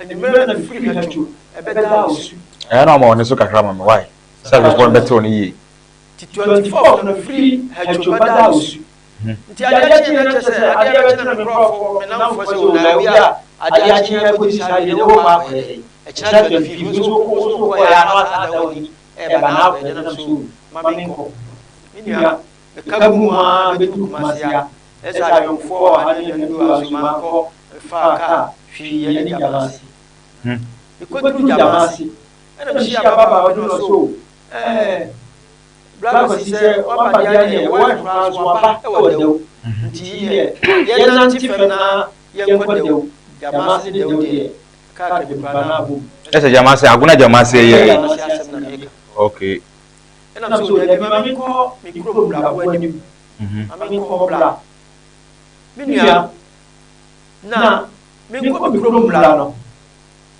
Anwummerɛ na mefiri Hatcho ɛbɛdaa Osu. Ɛyɛ na ɔma wɔn so kakra ma me why? Sɛ nkurɔfoɔ no bɛtew no yie. Nti 24th na mefiri Hatcho bɛdaa Osu. Nti adeɛ kyeeɛ na kyerɛ sɛ adeɛ bɛkye na me nkurɔfoɔ, me nnamfoɔ sɛ o na obi a adeɛ akye akɔdi saa deɛ deɛ wokɔ akɔyɛ dɛn? Ɛkyena 25 wo nso wo nso wokɔeɛ a na wasan ada w'ani ɛreba na akɔyɛ dɛn? Nam so o ma menkɔ. Me nua meka gu mu ara bɛduru Kumasi a ɛsɛ ayɔnkofoɔ wɔ ha ne anuanom bi wɔ ha nso mankɔ, mefaa kaa hwii yɛne Gyamase. Mekɔduru Gyamase ɛna mehyia ababaawa bi na ɔsɛ o ɛɛ Bra Kwasi sɛ waba deɛ a neɛ wife koraa nso waba wɔ Dawu nti yi deɛ yɛnante fam na yɛnkɔ Dawu, Gyamase ne Dawu deɛ kaa kabi koraa na abom. Ɛsɛ Gyamase, Agona Gyamase yɛ. Agona Gyamase asɛm na meka. Okay. Ɛna me sɛ dabi ma menkɔ me kurom Brabo anim, ma menkɔ hɔ bra. Me nua, na menkɔ me kurom bra no,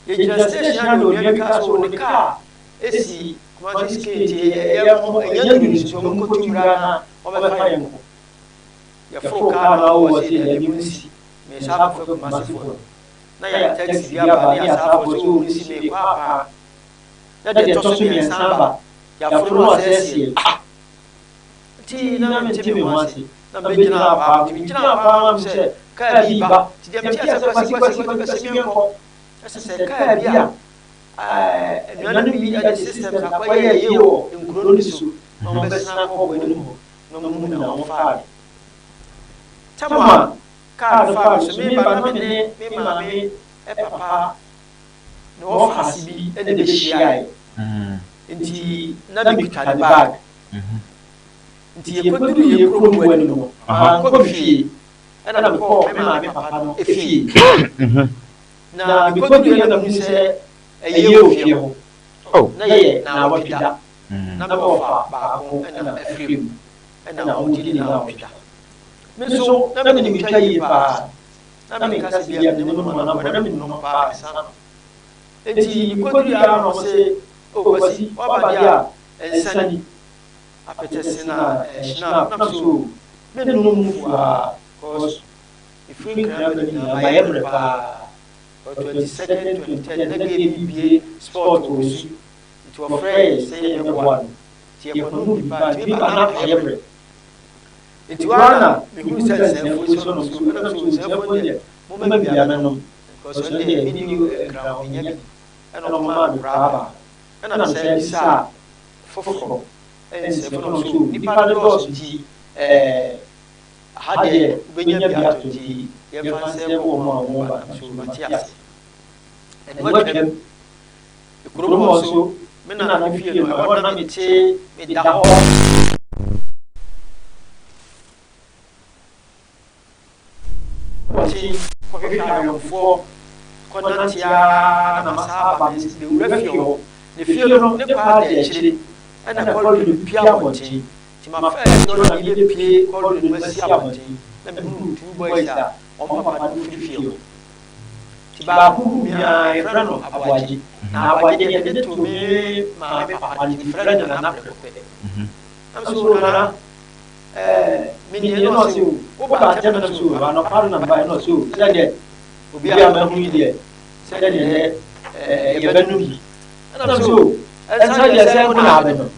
yɛgyina station a na onua bi kaa sɛ o ne kaa si Kumasi skin nti yɛmmɔ ɛnyɛ duru nso ɔmo nkɔtu mmra na ɔmɛfa yɛn nkɔ. Yɛforo kaa no a o wɔse daabi monsi, mesan akɔfa Kumasi foɔ no. Na yɛ taxi bi aba ne yɛasan aforo sɛ o monsi meekɔ apaa. Na deɛ ɛtɔ so mmiɛnsa aba, yɛaforo no asɛ asi ah! Nti na mente me ho ase, na mebɛgyina apaa, nti megyina apaa na mehu sɛ kaa bi reba, nti deɛ metee asɛ Kwasi Kwasi Kwasi Kwasi menkɔ, ɛsɛ sɛ kaa bi a Anuanom bi de systems akɔyɛ ayie wɔ nkuro no bi so na wɔbɛsena akɔ wɔn anim hɔ na wɔhu na wɔfaa me. Tam a kaa no faa me so meba na me ne me maame papa ne wɔfaase bi na ɛbɛhyiaeɛ. Nti na mekuta ne bag. Nti yɛkɔduruu yɛn kurom hɔ anim no, mankɔ me fie ɛna mekɔɔ me maame papa no fie. Na mekɔduruiɛ na mehunu sɛ ɛyɛ wɔ fie hɔ. Na yɛ naawɔtwe da. Na me wɔfa baako na afiri mu na wɔdi ne naawɔtwe da. Me nso na menim twa yie paa. Na menka sɛ bia menim nom anaa bɔ, na menim nom paa nsa no. Enti mekɔduruiɛ ara na wɔse, Oh Kwasi, woaba deɛ a, nsa ni. Apɛtɛse na Schnapp. Na me so oh, mennom mu fuaa cause Mefiri Nkran ba no nyinaa mayɛ mmerɛ paa. Ɔ 22nd, 23rd na gay bi bue spot wɔ Osu nti wɔfrɛɛ yɛn sɛ yɛmmɛboa no nti yɛkɔnom bi paa nti meba na mayɛ mmerɛ. Nti hɔ ara na mehuu sɛ nsɛmfoɔ si hɔnom so ɛna mesɛ nsɛmfoɔ no deɛ momma me bi a mɛnom because ɔno deɛ menni Nkran hɔ mennya bi ɛna wɔmaa me koraa baako ɛna mesan bisaa foforɔ nsɛmfoɔ no so nnipa no dɔɔso nti ɛɛ Aha deɛ wobɛnya bi atɔ nti yɛmfa nsɛɛvo wɔn a wɔn ba nam so mate ase. Ɛno atwam. Kurom hɔ nso me nana me fie no ɛhɔ na mete meda hɔ. Abɔnten kɔhwehwɛ ayɔnkofoɔ kɔnante ara na masan aba mewura fie hɔ. Ne fie no ne paa da akyire ɛna kɔlɔre no pue abɔnten. Nti mafa aduro na mebɛpue corridor no mu asi abɔnten na mehunuu two boys a wɔn papa de wɔn firi fie hɔ. Nti baako huu me a yɛfrɛ no Aboagye. Na Aboagye deɛ yɛde too me maame papa no nti mefrɛ no Nana prɛko pɛ. Na me so Nana ɛɛ menie na ɔse o woba ntɛm na me so o anɔpa no na mebaeɛ na ɔse o sɛdeɛ obi a mahu yi deɛ sɛdeɛ nɛ ɛɛ yɛbɛnom bi. Ɛna me so o ɛnsa deɛ sɛ nko na abɛnom.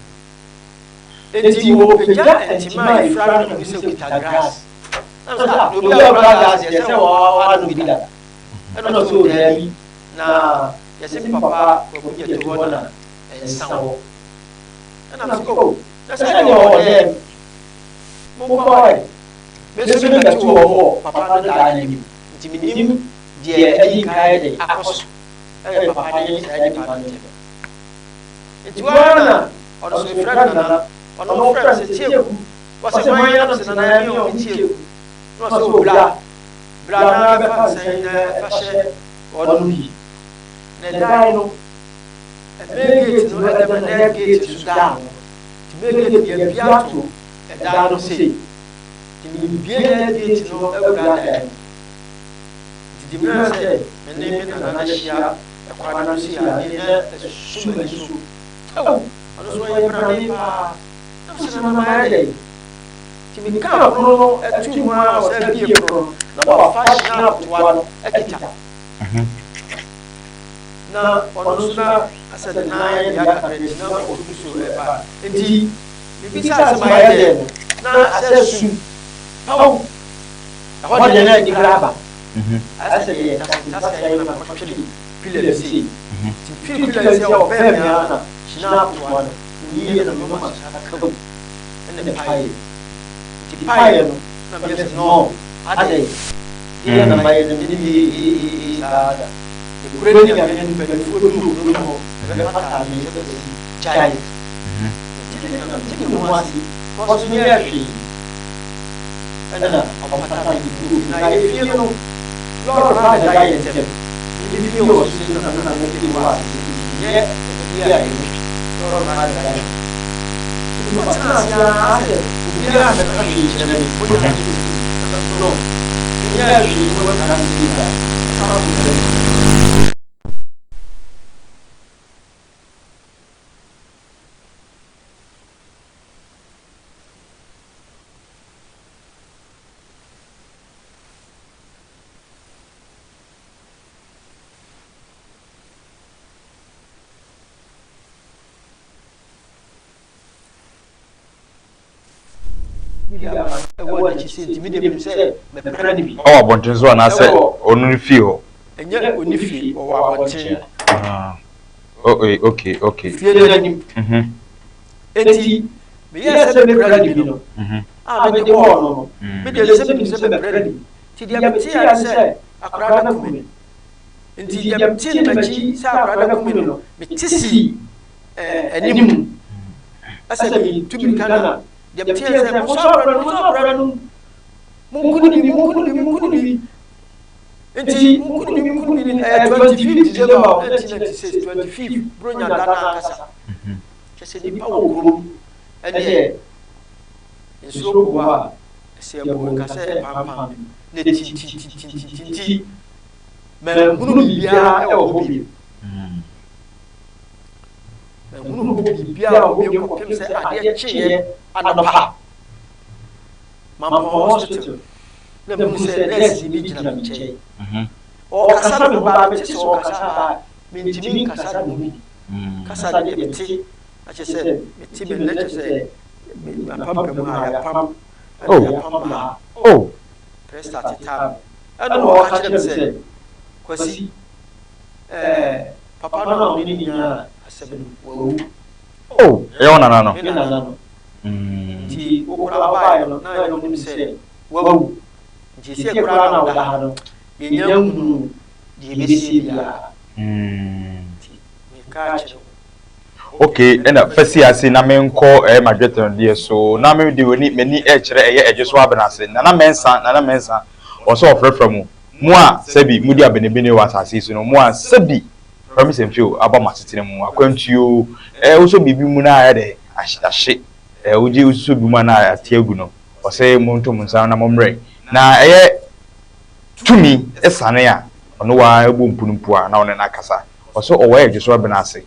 Enti wɔpagya ntoma a efura no na ohu sɛ okita glass. Na ɔsɛ ah, obi a okura glass deɛ sɛ wanom bi dada. Ɛna ɔsɛ o daabi, na yɛse me papa Kwaku Gyatu hɔ na nsa wɔ. Ɛna mese o, na sɛ deɛ ɔwɔ dɛm, monkɔ ɛ. Me nso mebɛto wɔn wɔ papa no dan no anim, nti menim deɛ adi nkan ayɛ dɛn akɔ so ɛwɔ papa ne saa nipa no ntam. Nti hɔ ara na ɔno nso mefrɛ no Nana, ɔno ɔfrɛ me sɛ Tieku, ɔse hwan a na mese Nana ɛme o, me Tieku, na ɔse o bra, bra na bɛfa nsɛn na fa hyɛ ɔnom bi. Na ɛdae no, main gate no ɛda mu na gate nso da ano, nti main gate no yɛabue ato ɛdan no sei, nti mebue gate no awura dan mu. Nti mmerɛ sɛ me ne me nana no ahyia ɛkwan no ano sei a, ne na ɛsu m'ani so. Ao, ɔno nso ɔyɛ brane paa. Na mesɛ nana mayɛ dɛn? Nti mekaa pono no too mu ara ɔsan bie pono no na wafa hyena toa no akita. Na ɔno nso na asɛ ne nan ayɛ ne ya kakra nti na ɔtu so ɛba. Nti mebisaa sɛ mayɛ dɛn no, na asɛ su paw. Ɛhɔ deɛ na anibere aba. Ayɛ sɛ deɛ ntasentase ayɛ no na mekɔtwere pillar bi sei. Nti metwere pillar no sei a ɔbɛn me ara na hyinaa kotoa no, meyiiɛ na me moma aka mu ɛna ɛpaeɛ. Nti paeɛ no na meyɛ sɛ nɔɔ adɛn deɛ na mayɛ no me ne me ee saa da. Nokorɛ ni Nyame no mpaninfoɔ duru kurom hɔ bɛpataa me sɛ Kwasi gyae. Nti na mente me ho ase cos menyɛɛ hwee ɛna ɔmpataa me duru fie na efie no lɔre kwan na ɛda yɛn ntɛm me me fie wɔ so sei na me nana fie wɔ ase nti nyɛ efie a ɛmu twe lɔre kwan na ɛda yɛn ntɛm nti mekɔtena ase ara sɛ obiara mmɛka hwee nkyerɛ me mogya no nso bɛsi me na no menyɛɛ hwee na wɔatena ase sei da ɛka so brɛ me. Ɔwɔ abɔnten so anaasɛ ɔno ne fie hɔ? Ɛnyɛ ɔni fie, ɔwɔ abɔnten. Ah. Oh, eh, okay, okay. Fie no anim. Mhm. Enti meyɛɛ sɛ mɛpira ne bi no, mhm. a mede bɔɔ no no, mm. me deɛ sɛ menim sɛ mɛpira ne bi. Nti deɛ meteɛ ne sɛ akwadaa no aku me. Nti deɛ metee no m'akyi sɛ akwadaa no aku me no, mete sii anim ɛsɛ metu mirika na deɛ meteɛ sɛ monsɔ akwadaa no, monsɔ akwadaa no, monku no bi, monku no bi, monku no bi. Nti monku no bi, monku no bi, ɛyɛ 25 December 1996, 25 Buronya da no ankasa. Kyɛ sɛ nipa wɔ kurom ɛneɛ nsuo gu hɔ a ɛsɛ ɛbo nka sɛ ɛpampam na ɛtintintintintinti manhunu biribiara ɛwɔ hɔ bio. Manhunu hɔ biribiara wɔ hɔ bio kɔpem sɛ adeɛ kyeeɛ anɔpa. Mampɔn hospital na mehu sɛ nurse bi gyina me nkyɛn. Ɔkasa me ho baa mete sɛ ɔkasa baa mentumi nkasa ne ho bi. Kasa ne deɛ mete na kyerɛ sɛ mete me nɛ kyerɛ sɛ mapampam ha yɛapam ɛna yɛapam ha. Oh. Presta tetaa me ɛna ɔka kyerɛ me sɛ Kwasi ɛɛ papa no a ɔne ne nyaa asɛm no wawu. Oh, ɛyɛ wo nana no? Me nana no. Nti wo koraa wobaeɛ no na yɛn nim sɛ wawu. Nti seesei koraa na woda ha no, yɛnnya nhunuu deɛ ɛbɛsie biara. Nti meka akyerɛ wo. Okay, ɛna fa si ase na menkɔ ɛyɛ madwɛtɛ no deɛ so na me de w'ani m'ani ɛkyerɛ ɛyɛ ɛgye so abena ase Nana Mɛnsa Nana Mɛnsa ɔsɛ ɔfrɛfrɛ mo mo a sɛbi modi abenebene wɔ asase yi so no mo a sɛbi Promise and fail aba mo asetena mu akwantuo ɛɛ wosɔ biribi mu na ayɛ dɛ ahye ɛɛ wogye wosɔ bi mu a na ate agu no ɔsɛ monto mo nsa na mommrɛ na ɛyɛ tumi sane a ɔno waa ɛbɔ mpunumpu a na ɔne no akasa ɔsɛ ɔwɔ ɛgye so ɛbena ase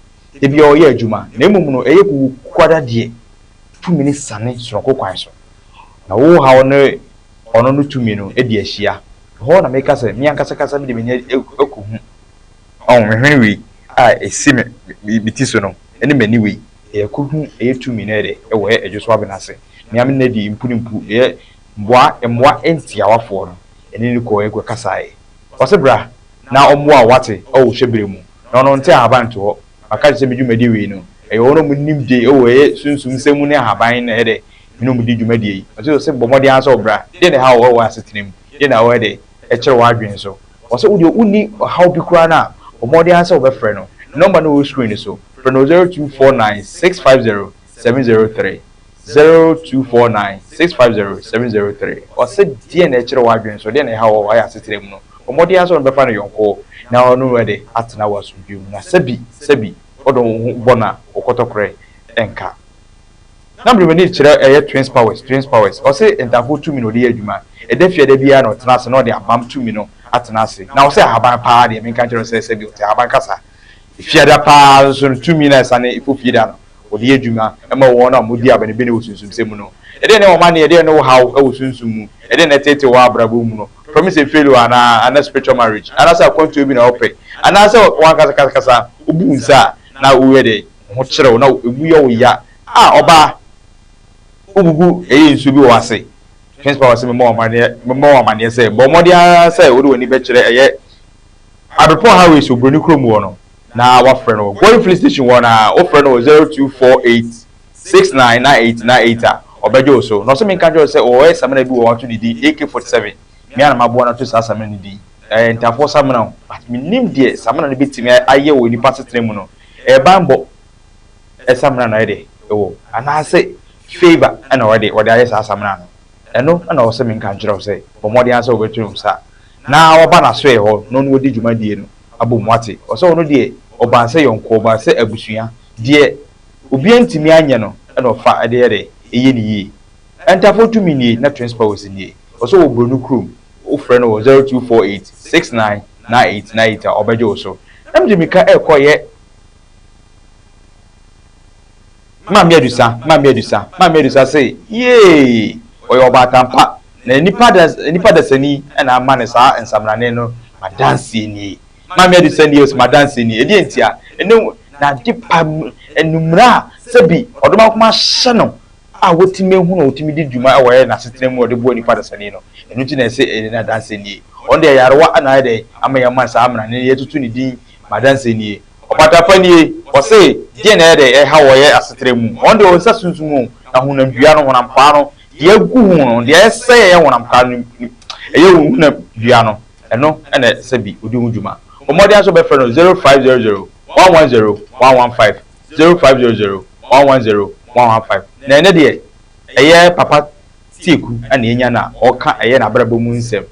da biara ɔyɛ adwuma na mmom no ɛyɛ kukuada deɛ tumi no sane sononko kwan so na wo haw ne ɔno no tumi no adi ahyia ɛhɔ na meka sɛ me ankasa kasa mede m'ani akɔhu Ɔho, me hwene wei a ɛsi me me ti so no ne m'ani wei, ɛyɛ kohu, ɛyɛ tumi na ɛyɛ dɛ ɛwɔ ɛyɛ ɛdwo so abena ase. Nea me nna di mpu ne mpu, ɛyɛ mmoa mmoa ntiawafoɔ no, ɛne no kɔɔ ɛkɔ kasaeɛ. Ɔse bra na ɔmmoa wo wate ɛwɔ hwɛ berɛ mu, na ɔno nte ahaban nto hɔ. Maka kyerɛ sɛ me dwumadie wei no, ɛyɛ wɔn a wɔn nim de ɛwɔ ɛyɛ sunsum nsɛm mu ne ahaban na ɛyɛ dɛ me ne wɔn di dwumadie yi. Ɔse ɔse bɔ mmɔden ara sɛ ɔbra, deɛ na ɛha wo ɛwɔ asetena mu, deɛ na ɛyɛ dɛ ɛkyerɛ w'adwene so. Ɔsɛ wo deɛ wonni ɔhaw bi koraa no a, bɔ mmɔden ara sɛ wobɛfrɛ no. Ne nɔmba no wɔ screen no so. Frɛ no wɔ 0249 650 703, 0249 650 703. Ɔsɛ deɛn na ɛkyerɛ w'adwene so, deɛn na ɛha wo wɔ w'asetena mu no, bɔ mmɔden ara sɛ wo ne bɛfa no yɔnko na ɔne wo de atena wɔ asomdwoeɛ mu. Na sɛbi, sɛbi, wode wo ho bɔ no a, wo kɔtɔkorɛ nka. Na mede m'ani rekyerɛ ɛyɛ Twins Powers, Twins Powers. Ɔse ntafoɔ tumi na ɔde yɛ adwuma. Ɛda fie a da biara na ɔtena ase na ɔde abam tumi no atena ase. Na ɔse ahaban paa deɛ menka nkyerɛ no sɛ sɛbi ɔte ahaban kasa. Efiada paa nso no tumi no a ɛsane ɛfɔ fie da no ɔde yɛ adwuma ma wɔn a wɔdi abenebene wɔ sunsumsɛm mu no. Ɛdeɛn ne w'amaneɛ, ɛdeɛn ne wo haw wɔ sunsum mu, ɛdeɛn na ɛteetee wo wɔ abrabɔ mu no. Promise and failure anaa anaa spiritual marriage anaasɛ akwantuo bi na wopɛ anaasɛ wankasa kasakasa wobu nsa a na woyɛ dɛ ho kyerɛw na emu yɛ wo ya a ɔbaa wogugu ɛyɛ nsuo bi wɔ ase. Twins Power sɛ memmɔ wo amaneɛ memmɔ wo amaneɛ sɛ bɔ mmɔden ara sɛ wode w'ani bɛkyerɛ ɛyɛ Abrepɔn Highway so Buroni kurom hɔ no na wafrɛ no wɔ Goil filling station hɔ na wofrɛ no wɔ 0248 699898 a ɔbɛgye wo so. Na ɔsɛ menka nkyerɛ wo sɛ ɔwɔ samina bi wɔ hɔ ato ne din AK47 me ara na maboa no ato saa samina no din. Ɛyɛ ntafoɔ samina o but mennim deɛ samina no bɛtumi ayɛ wɔ nipa asetena mu no. Ɛyɛ banbɔ samina na ayɛ dɛ ɛwɔ anaasɛ favour na ɔde ɔde ayɛ saa samina no. Ɛno na ɔsɛ menka nkyerɛ wo sɛ bɔ mmɔden ara sɛ wobɛto wo nsa na waba n'asoɛe hɔ na ɔne wo adi dwumadie no abom wate. Ɔsɛ ɔno deɛ ɔbaa sɛ yɔnko, ɔbaa sɛ abusua. Deɛ obiara ntumi anyɛ no na ɔfa de yɛ dɛ ɛyɛ no yie. Ntafo tumi nie na Twins Powers nie. Ɔsɛ ɔwɔ Broni kurom. Wofrɛ no wɔ 0248 69 98 98 a ɔbɛgye wo so. Na mede mirika rekɔ yɛ Maame Adusa, Maame Adusa, Maame Adusa se yee! Ɔyɛ ɔbaatan pa na nnipa nnipa dasani na ama no saa nsamrane no. M'adanseɛ nie. Maame Adusa nie, ɔse m'adanseɛ nie. Ɛdeɛn ntia? Ɛne n'ade pa anummerɛ a sɛbi ɔdomankoma ahyɛ no a watumi ahu na ɔtumi di dwuma wɔ n'asetena mu a ɔde boa nnipa dasani no. Ɛno nti na ɛse ɛyɛ n'adanseɛ nie. Ɔno deɛ ayarewa na ayɛ dɛn ama yɛama saa amena no yɛatoto ne din m'adanseɛ nie. Ɔkwata pa nie, ɔse deɛn na ɛyɛ dɛn ɛha wɔ yɛ asetena mu? Ɔno deɛ ɔnsa sunsum o, na honamdua no, honamkwaa no, deɛ agu ho no, deɛ ɛsɛe ɛyɛ honamkwaa no, ɛyɛ honamdua no, ɛno na ɛsɛ bi ɔdi ho dwuma. Bɔ mmɔden ara sɛ wobɛfrɛ no 0500 110 115, 0500 110 115. Na ɛnnɛ deɛ ɛyɛ Papa Tieku na yɛanya no a ɔreka ɛyɛ n'abrabɔ mu nsɛm,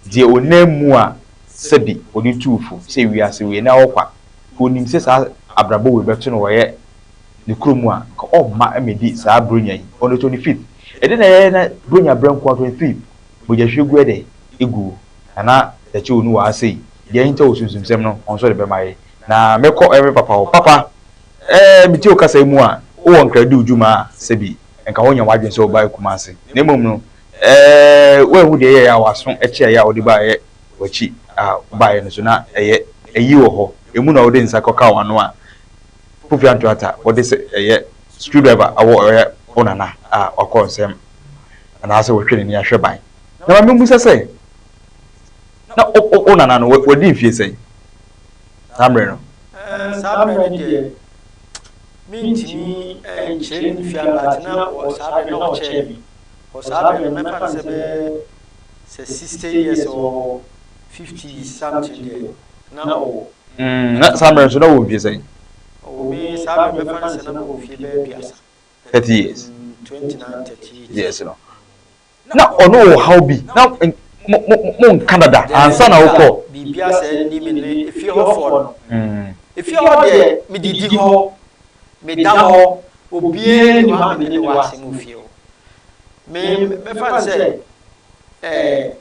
deɛ ɔnam mu a sɛbi ɔde tuu fo sɛ wiase wei na ɔkwa, ɔnim sɛ saa abrabɔ wei bɛto no ɔyɛ ne kurom a, nka ɔmma mmɛdi saa Buronya yi on the 25th. Ɛdeɛn na ɛyɛ na Buronya berɛ nko ara 25th mogyahwiegu ɛdɛ ɛgu Nana Gyakye Onu wɔ ha sei, deɛ ahinta wɔ sunsumsɛm no ɔno nso de bɛma yɛ. Na mɛkɔ ɛɛ me papa hɔ. Papa, ɛɛ metie wo kasa yi mu a, wowɔ nkra di wo dwuma a sɛbi nka wonyɛ w'adwene sɛ wobaeɛ Kumasi. Na mmom no, ɛɛ woanhu deɛ ɛyɛeɛ a w'aso kyeaeɛ a wode baeɛ w'akyi a wobaeɛ no so na ɛyɛ ayi wɔ hɔ. Emu na wode nsa kɔkaa w'ano a Kofi Antoata wode sɛ ɛyɛ screwdriver awɔ ɛyɛ wo nana a wakɔ nsɛm anaasɛ watwa n'ani ahwɛ ban. Na ma memmisa sɛ, na wo nana no wadi mfie sɛn saa mmerɛ no? Saa mmerɛ no deɛ mentumi nkyerɛ ne mfie but na saa berɛ no na ɔkyɛɛ me. Wɔ saa berɛ no mɛfa no sɛ bɛyɛ sɛ 60 years or 50 something deɛ na ɔwɔ. Na saa mmerɛ nso na ɔwɔ mfie sɛn? Ɔwɔ me saa berɛ mɛfa no sɛ na ɔwɔ mfie bɛyɛ aduasa. 30 years. 29, 30 years no. Na ɔno wɔ haw bi na mo mo mo nka dada ansa na wokɔ. Biribi asɛ ni me ne efie hɔfoɔ no. Efie hɔ deɛ medidi hɔ, meda hɔ, obiara nni hɔ a me ne no wɔ asɛm wɔ fie hɔ. Me mɛfa no sɛ ɛɛ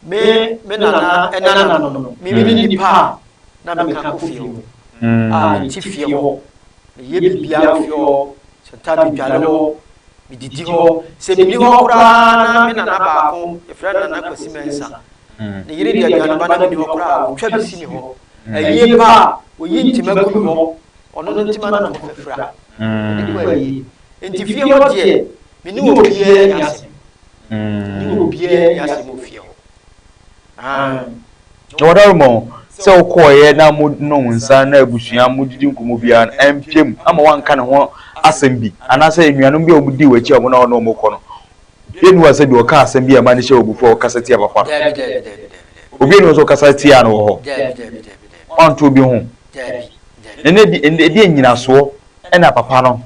me me nana ɛnananom no, me me ne nipa a na meka kɔ fie hɔ a mete fie hɔ, meyɛ biribiara wɔ fie hɔ, sometimes medware hɔ, medidi hɔ. Sɛ menni hɔ koraa na me nana baako, yɛfrɛ no Nana Kwasi Mensah, ne yere de aduane ba na menni hɔ koraa a, ɔtwa bi si me hɔ. Ayie pa a, ɔyi ntoma gu me hɔ, ɔno no ntoma na mekɔfa fira, mede kɔ ayie. Nti fie hɔ deɛ, me ne obiara nni asɛm. Me ne obiara nni asɛm wɔ fie hɔ. Aane. Na wɔdaworo mo sɛ wokɔeɛ na monom nsa na abusua modidi nkɔmmɔ biara no, ampia mu ama woanka ne ho asɛm bi, anaasɛ anuanom bi a wɔdii w'akyi a wɔn na wɔne wɔn kɔ no, obi nni hɔ a sɛbi ɔkaa asɛm bi a ɛma no hyɛɛ wo abufuo a ɔkasa tiaa papa no? Daabi, daabi, daabi, daabi, daabi. Obi nni hɔ sɛ ɔkasa tiaa no wɔ hɔ? Daabi, daabi, daabi, daabi. Wanto obi ho? Daabi, daabi. Na ɛnna ɛdeɛn nnyinasoɔ na papa no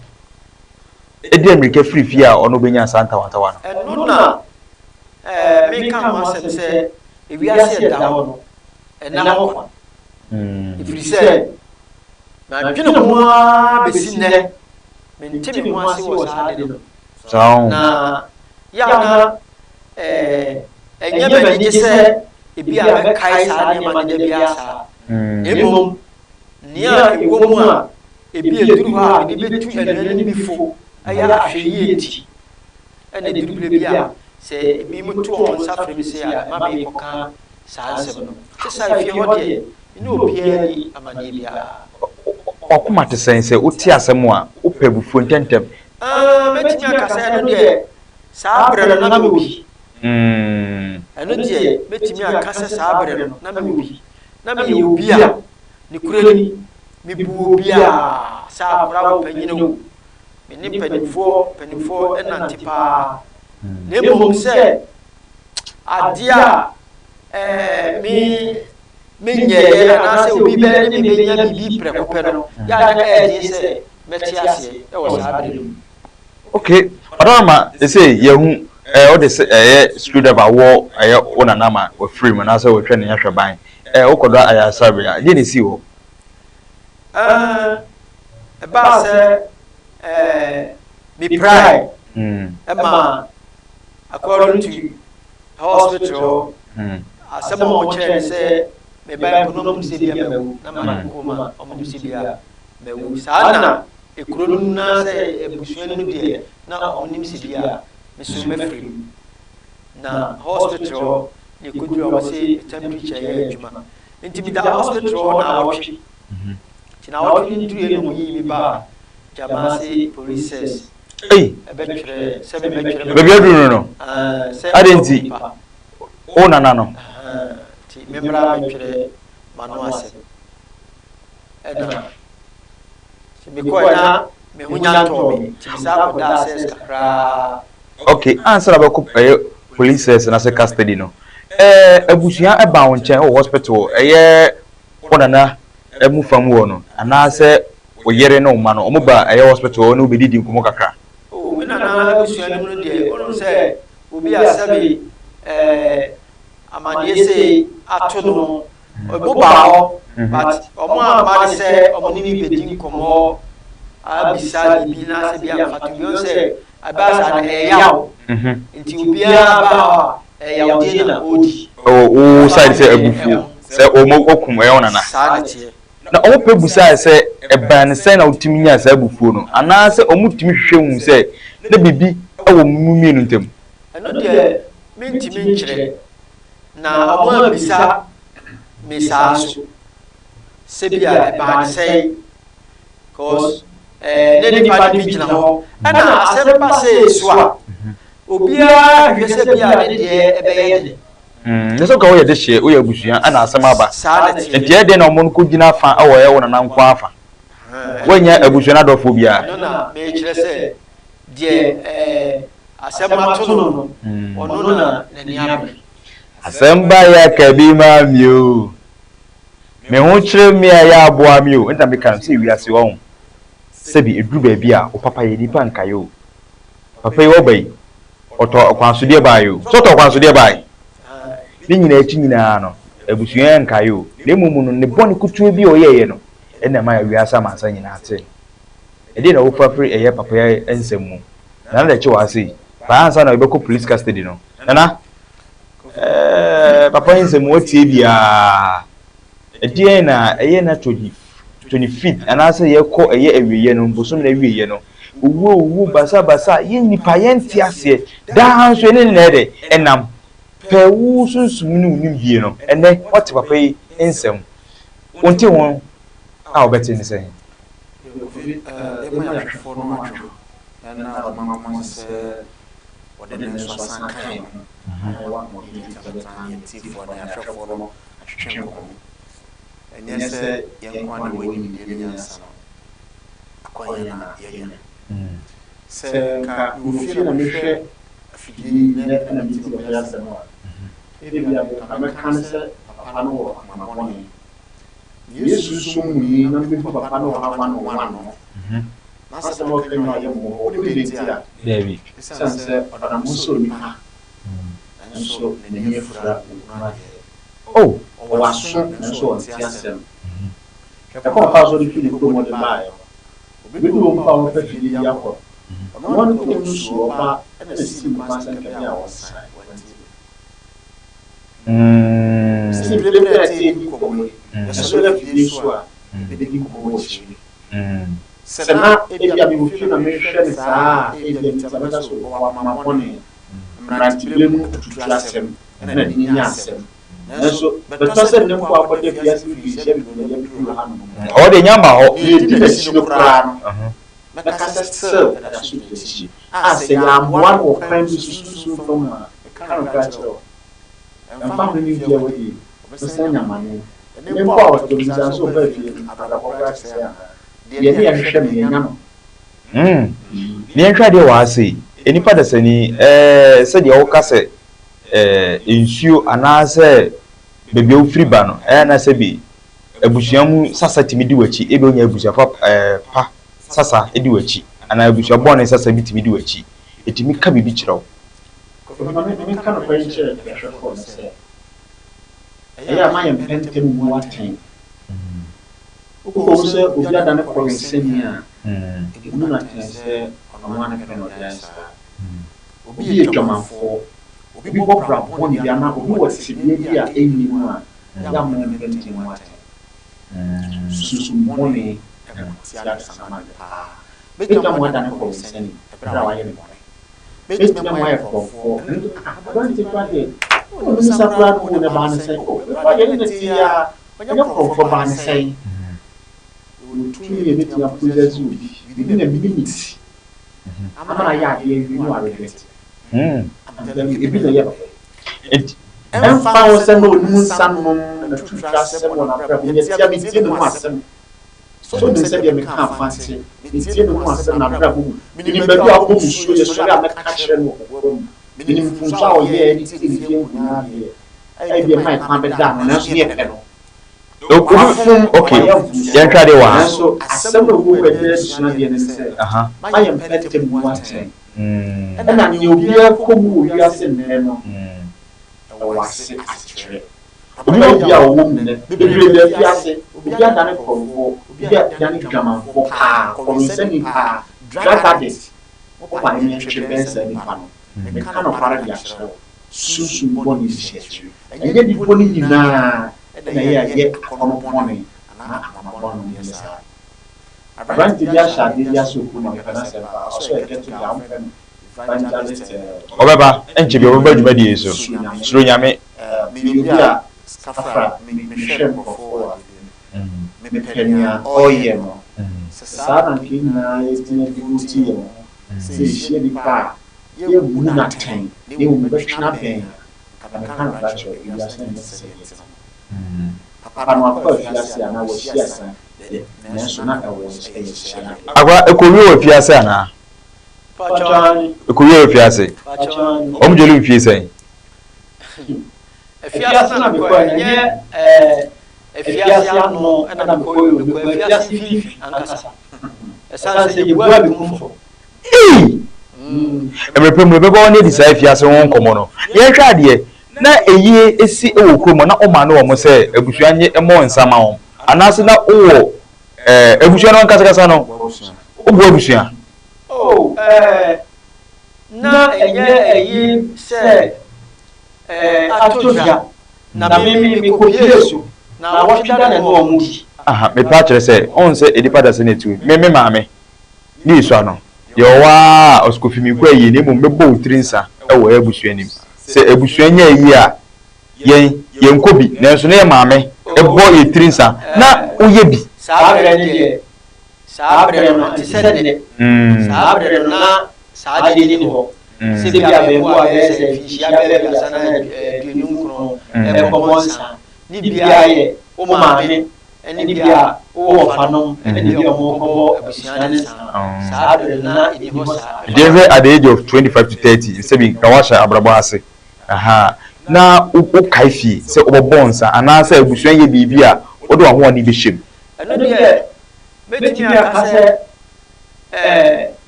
de ammirika firi fie a ɔno ɔbɛnya saa ntawantawa no? Ɛno na ɛɛ meka ho asɛm sɛ ewiase ɛda hɔ no, ɛnna hɔ kwa. Ɛfiri sɛ madwene ho ara bɛsi nnɛ, mente me ho ase wɔ saa ade no. Na yɛ a na ɛɛ ɛnyɛ m'anigye sɛ ebi a mɛkae saa nneɛma no da biara saa. Na mmom nea ɛwɔ mu a ebi eduru hɔ a mede bɛtu anuanom bi fo ɛyɛ ahwɛyie nti. Ɛna ɛduru berɛ bi a. Sɛ ebinom to wɔn nsa frɛ me sei a, ɛma mekɔka saa nsɛm no. Te saa efie hɔ deɛ, me ne obiara nni amanneɛ biara. W'akoma te sɛn sɛ wote asɛm a, wopɛ abufuo ntɛmntɛm? Ah, mɛtumi aka sɛ ɛno deɛ, saa berɛ no na mewɔ bi. Ɛno deɛ, mɛtumi aka sɛ saa berɛ no na mewɔ bi. Na meyɛ obi a, nokorɛ ni, mebu obiara, sɛ akwadaa o, panin o, Me ne mpanimfoɔ mpanimfoɔ nante paa. Na mmom sɛ adeɛ a ɛɛ me menyɛeɛ anaasɛ obi bɛ ne me bɛnya biribi prɛko pɛ no, yɛ a na ɛyɛ den sɛ mɛte aseɛ wɔ saa berɛ no mu. Okay, ɔdɔrɔma ɛsɛ yɛhu ɛɛ wode sɛ ɛyɛ screwdriver wɔ ɛyɛ wo nana ma wafiri mu anaasɛ wɔtwa ne ahwɛban ɛɛ wokɔdɔ ayaresabea deɛ na ɛsii hɔ? Ɛɛ ɛbaa sɛ ɛɛ mepirae ɛma according to hospital hɔ asɛm a wɔkyerɛ ne sɛ meba mpo na wɔn sɛ bia mawu na ma kɔ ma wɔn sɛ bia mawu saa na ekuro no mu na sɛ abusua no mu deɛ na wɔn nim sɛ bia meso mɛfiri mu na hospital hɔ na ekoduru a wɔn sɛ temperature yɛ adwuma nti meda hospital hɔ na awɔtwe. Nti naawɔtwe no duruiɛ na wɔyii me baa Gyamase police cells. Ei! Ɛbɛtwerɛ sɛ mebɛtwerɛ me. Baabi aduru no no? Aah, sɛ Adɛn mewɔ nti? nipa. Wo nana no? Ahaa, nti memmra mmɛtwerɛ m'ano asɛm. Ɛna nti mekɔɛ na me ho nya ntɔɔ me, nti mesan kɔdaa cells kakraa. Ok, ansa na wobɛkɔ ɛyɛ police cells anaasɛ custody no, ɛɛ abusua ɛbaa wo nkyɛn wɔ hospital ɛyɛ wo nana mu fam hɔ no anaasɛ wo yere ne wo mma no, wɔn ba ɛyɛ hospital hɔ ne wo bɛdidi nkɔmmɔ kakra? Oh, me nana abusua no mu no deɛ, wonim sɛ obi a sɛbe eh, amaneɛ sei ato no, ɔmo ba hɔ, but ɔmo amma ne sɛ ɔmo ne me bɛdi nkɔmmɔ abisa biribi na sɛ bi amfato bi, ɔno sɛ ɛbaa saa no ɛyɛ yaw, nti obiara ba hɔ a ɛyɛ yawdie na ɔredi. Ɛwɔ wo side sɛ abufuo sɛ wɔn akum ɛyɛ wo nana. Saa na ɛteɛ. Na wɔn pɛ busae sɛ ɛbaa no sɛn na wotumi nyaa saa abufuo no anaasɛ wɔn tumi hwehwɛ huu sɛ na biribi wɔ mo mmienu ntam. Ɛno deɛ mentumi nkyerɛ, na wɔn ammisa me saa nso sɛ bi a ɛbaa no sɛn cause ɛɛ na nipa no bi gyina hɔ ɛna asɛm ba sei so a obiara hwɛ sɛ bi a ne deɛ ɛbɛyɛ dɛ. Mm, ne sɛ ka woyɛ dehyeɛ, woyɛ abusua, ɛna asɛm aba. Saa na ɛteɛ. Nti ɛyɛ dɛn na wɔn kɔ gyina fa wɔ ɛyɛ wo nana nko ara fa? Woannya abusua no adɔfoɔ biara. Ɛno na merekyerɛ sɛ deɛ ɛɛ asɛm ato no no, ɔno na n'ani abere. Asɛm ba yɛ aka bi maa me o. Me ho kyerɛ me a yɛ aboa me o. Ɛnti na meka no sɛ wiase wahu. Sɛbi ɛduru baabi a wo papa yɛ nipa nkaeɛ o. Papa yi ɔba yi, ɔtɔ ɔkwansodeɛ baeɛ o. Sɛ ɔtɔ ɔkwansodeɛ baeɛ? Ne nyinaa akyi nyinaa no, abusua yi ankaeɛ o. Na mmom no, ne bɔne ketewa bi a ɔyɛeɛ no, ɛna ɛma wiase amansan nyinaa tee no. Ɛdeɛn na wofa firi ɛyɛ papa yi nsɛm mu? Nana de kye wɔ ha sei. Paa ansa na yɛbɛkɔ police custody no. Nana, ɛɛ papa yi nsɛm woatie biara. Ɛdeɛn na ɛyɛ na 25th anaasɛ yɛkɔ ɛyɛ awieɛ no, bosome no awieɛ no, owuo owuo basa basa, yɛn nnipa yɛnte aseɛ, daa nso yɛne ne na ɛdɛ ɛnam. Pɛ wo sunsum ne wo nimdie no, ɛnɛ woate papa yi nsɛm, wonte ho a wobɛte ne sɛn? Kofi, yɛma yɛn ahwɛfoɔ no adwo na ɔma nkɔmɔ sɛ wɔde ne nso asan ka yɛn ho na wɔn ahoɔden bi abɛtena yɛn tiefoɔ ne ahwɛfoɔ no atwetwe nkɔmmɔ. Ɛnyɛ sɛ yɛn nko ara na yɛwɔ nimdeɛ ne nyansa no, akwannya na yɛanya. Sɛ nka mewɔ fie na mehwɛ afidie yi nnɛ na mete papa yi asɛm a, ebia deɛ nka mɛka ne sɛ papa no wɔ akoma bɔne. Meyɛ sunsum muni na mehu papa no wɔ ha one on one no, n'asɛm a ɔka nyinaa yɛ mmɔbɔ. Wonim deɛ nti a? Daabi. Esiane sɛ ɔnam ho sɛ onipa, nanso n'ani afura, ɔnhunu adeɛ. Oh! Ɔwɔ aso, nanso ɔnte asɛm. Hwɛ kwan a ɔfaa so de firi ne kurom de baeɛ no. Ɔbɛduu hɔ mpo a ɔrepɛ afidie bi akɔ no, ɔno ara ne kurom no suu ɔba na ɛsii no kwan sɛ nka ɛbɛyɛ a ɔnsan. Wantie. Sɛ mprempren a yɛte redi nkɔmmɔ yi, yɛsɔre afidie so a, yɛbɛdi nkɔmmɔ wɔ akyiri. Sɛ na ebia mewɔ fie na mehwɛ no saa a, ebia me ti abɛka sɛ ɔwɔ akoma bɔne. Mmeranteberɛ mu atuturasɛm na ne nya asɛm. Nanso bɛtɔ sɛ ne mpo akɔda afiase mfirihyia bebree na yɛabɛduru hanom no. Ɔwɔ deɛ nya mma hɔ. Nea ɛdi n'akyi no koraa no, mɛka sɛ still ɛda so di akyi. A sɛ yɛammoa no wɔ kwan bi so sunsum fam a, meka nokorɛ akyerɛ wo, ɛmfa ho ne mfeɛ a wadi yi, ɔbɛsan anya amane. Ɛnnɛ mpo a ɔte ɔbisa no sɛ ɔbaa fie no, abrabɔ koraa te sɛn anaa? Deɛ ne yɛhwehwɛ no, yɛanya no. Hmm. Ne yɛnhwɛ adeɛ wɔ ha sei, nnipa dasani, ɛɛ, sɛdeɛ woka sɛ, ɛɛ, nsuo anaasɛ baabi a wofiri ba no, ɛyɛ na sɛbi abusua mu sasa tumi di w'akyi, ebi wonya abusua pa, ɛɛ, pa sasa di w'akyi, anaa abusua bɔne sasa bi tumi di w'akyi, ɛtumi ka biribi kyerɛ wo. Kofi, ma me menka nokware nkyerɛ ahwɛfoɔ no sɛ, ɛyɛ a ma yɛmpɛ ntɛm mmu atɛn. Wokɔhu sɛ obi adane kɔwensani a, ɛbu no atɛn sɛ ɔno ara ne pɛ na ɔde ayɛ saa. Obi yɛ dwamanfoɔ, obi bɔ bra bɔne bi anaa obi wɔ tebea bi a ɛnni mu a, ɛyɛ a ma yɛmpɛ ntɛm mmu atɛn. Sunsum bɔne ko tia adesamma ade paa. Bɛtumi ama wadane kɔwensani berɛ a wayɛ ne bɔne. Bɛtumi ama wayɛ korɔmfoɔ. Ɛno nso, ah, aberanteɛ koraa deɛ, ɔnnim nsa koraa no mu na ɛbaa ne sɛn? Oh, me koraa deɛ ɛne no te yi ara. Ɔnyɛ korɔmfoɔ baa ne sɛn? Yɛwɔ tumi a yɛbɛtumi apossess obi, biribi na biribi ne ti ama no ayɛ adeɛ awie na waregret. I'm telling you, ebi na ɛyɛ papa yi. Ɛmfa ho sɛ na ɔnim nsa nom na tutra asɛm wɔ n'abrabɔ mu, yɛte a mentie ne ho asɛm. So wonim sɛdeɛ meka afa te? Mentie ne ho asɛm n'abrabɔ mu. Menim baabi a ɔbɔ musuo, yɛsɔre a mɛka akyerɛ no wɔ kokoa mu. Menim mfomsoɔ a ɔyɛɛ de tiee ne fie nkonyaa deɛ. Ebia ɛma ɛkwan bɛda ano, nanso ne yɛpɛ no. Wafom, Okay, wayɛ mfomsoɔ. yɛnhwɛ adeɛ wɔ ha. Nanso asɛm a ɛwɔ mu a ɛbɛyɛ adesua deɛ ne sɛ, mma yɛmpɛ ntɛm mmu atɛn. Ɛna nea obiara kɔ mu wɔ wiase nnɛ no, ɛwɔ ase asekyerɛ. Obi wɔ bi a ɔwɔ mu nnɛ, bebree da afiase, obi adane korɔmfoɔ, obi adane dwamanfoɔ paa, kɔwensani paa, drug addict. Wopa ne ntwe bɛn saa nipa no. Meka nokware de akyerɛ wo. Sunsum bɔne bi hyɛ akyiri. Ɛnyɛ nnipa no nyinaa na ɛyɛ a ɛyɛ akɔnnɔ bɔne anaa akoma bɔne no yɛ saa. Aberante bi ahyɛ adeɛ bi ase wɔ kurom a mepɛ n'asɛm paa. Ɔsɛ ɔyɛ ghetto guy, wɔmfrɛ no Evangelist eh. Ɔbɛba, ɛnkyɛ biara ɔbɛba dwumadie yi so. Suro Nyame. Suro Nyame. Meyɛ obi a kafra, mehwɛ nkurɔfoɔ wɔ adeɛ bi mu. Mepɛ nea ɔreyɛ no. Sɛ saa na anka yɛn nyinaa yɛtumi devote yɛn ho sɛ yɛhyia nnipa a, Yɛmmu no atɛn, na mmom yɛbɛtwe no abɛn a, anka meka nokorɛ akyerɛ wo, ewiase no nyɛ te sɛ deɛ ɛte no. Papa no akɔ afiase anaa wahyia asiane deɛ, nanso na ɛwɔ ɛyɛ nhyehyɛeɛ adeɛ. Akora, ɛkɔwie wɔ afiase anaa? Ɛkɔwie wɔ afiase? Wɔn gyeli wo mfie sɛn? Afiase na mekɔɛ no, ɛnyɛ ɛɛ afiase ano na mekɔɛ o, mekɔɔ afiase mfimfini ankasa. Ɛsiane sɛ yɛbua me kumfɔ. Ei! Mmerɛ pa mu yɛbɛba hɔ na yɛadi saa afiase ho nkɔmmɔ no. Yɛnhwɛ adeɛ, na ayie si wɔ kurom hɔ na womane wɔn sɛ abusua nye mmɔ nsa ma wɔn anaase na wowɔ ɛɛ abusua no ankasakasa no woboa abusua? Oh, ɛɛ, na ɛnyɛ ayie sɛ ɛɛ atɔ dwa na me me mekɔpie so naawɔtwe da na ɛne wɔn di. Aha, mepɛ akyerɛ sɛ, wohu sɛ nnipa da sɛ na ɛtu, me me maame ne Esua no, yɛwɔ hɔ ara a, ɔse Kofi menkɔ ayie na mmom mɛbɔ wo tiri nsa wɔ abusua no mu. Sɛ abusua nya ayie a, yɛn, yɛnkɔ bi, nanso na yɛn maame bɔ yɛn tiri nsa, na woyɛ bi. Saa berɛ no deɛ, saa berɛ no, ɛnte sɛ nnɛ. Saa berɛ no, na saa adeɛ no nni hɔ. Sɛ bi a abarimaa bɛyɛ sɛ mfinhyia bɛyɛ aduasa na 29 rekɔbɔ nsa, ne biara yɛ wo maame ne bi a wo wɔfanom ne bi a wɔrekɔbɔ abusua no nsa. Saa berɛ no, na ɛnni hɔ saa. Nti yɛnhwɛ at the age of 25 to 30, sɛbi nka woahyɛ abrabɔ ase, ahaa, na wokae fie sɛ wobɛbɔ nsa anaasɛ abusua yɛ biribi a wode w'ahoɔden bɛhyɛ mu. Ɛno deɛ, mɛtumi aka sɛ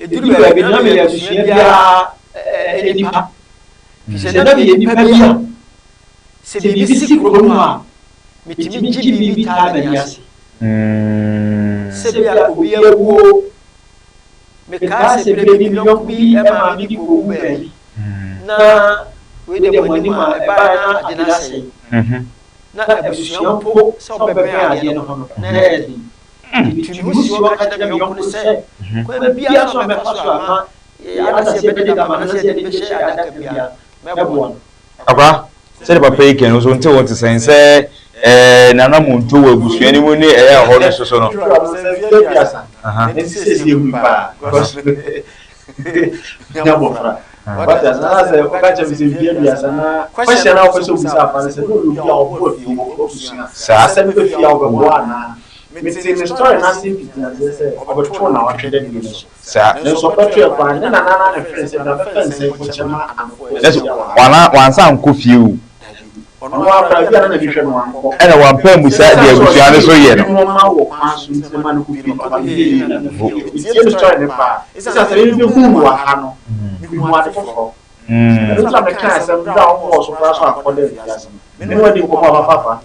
ɛduru baabi na meyɛ abusua biara nipa. Firi sɛ na meyɛ nipa bi a, sɛ biribi si kurom a, metumi gye biribi taa m'ani ase. Sɛ bi a obi awuo, mekaa sɛ berɛ bi me yɔnko bi maame bi kɔwu baabi, na wei deɛ mo anim a ɛbaeɛ na ade no asɛe. Na abusua mpo sɛ wɔbɛbɛn adeɛ no ho no, na ɛyɛ den. Nti metumi ho si hɔ ka kyerɛ me yɔnko no sɛ, kwan biara so a mɛfa so a ma anasɛ yɛbɛde dama no anasɛ yɛde bɛhyɛ adaka biara no, Mɛboa no. Akora, sɛdeɛ papa yi kɛn no so nte wo te sɛn sɛ ɛɛ nana mu nto wɔ abusua no mu ne ɛyɛ ɛhɔ no soso no. Nti sɛsi ehu paa because nya bɔfra. Wate ase na sɛ ɔka kyerɛ me sɛ mfie 30 na question a wopɛ sɛ obisa afa no sɛ na ɔyɛ obi a ɔboa fie wɔ abusua. Saa. Asɛm bɛ fie a ɔbɛboa anaa? Mete ne story no ase mfitiaseɛ sɛ ɔbɛtoo na ɔtwe da die no so. Saa. Nanso ɔbɛto ɛ koraa ne nana na ne frɛ sɛ bra bɛfa nsɛm kɔkyɛ ma anɔfoɔ. Nanso wana wansa ankɔ fie o. Ɔno akora bi a na n'ani hwɛ no wankɔ. Ɛna wampɛ amusa deɛ abusua no so yɛ no. Ebi ma wɔ kwan so nti ma no kɔ fie papa no yɛ yie na no fie. Metie ne story no paa. Ɛsiane sɛ meme bɛhuu no wɔ ha no, mehu ade foforɔ. Ɛno nti na mekaa asɛm berɛ a ɔmmɔɔ so koraa so ankɔ da afiase no. Me ne wadi nkɔmmɔ a papaapa.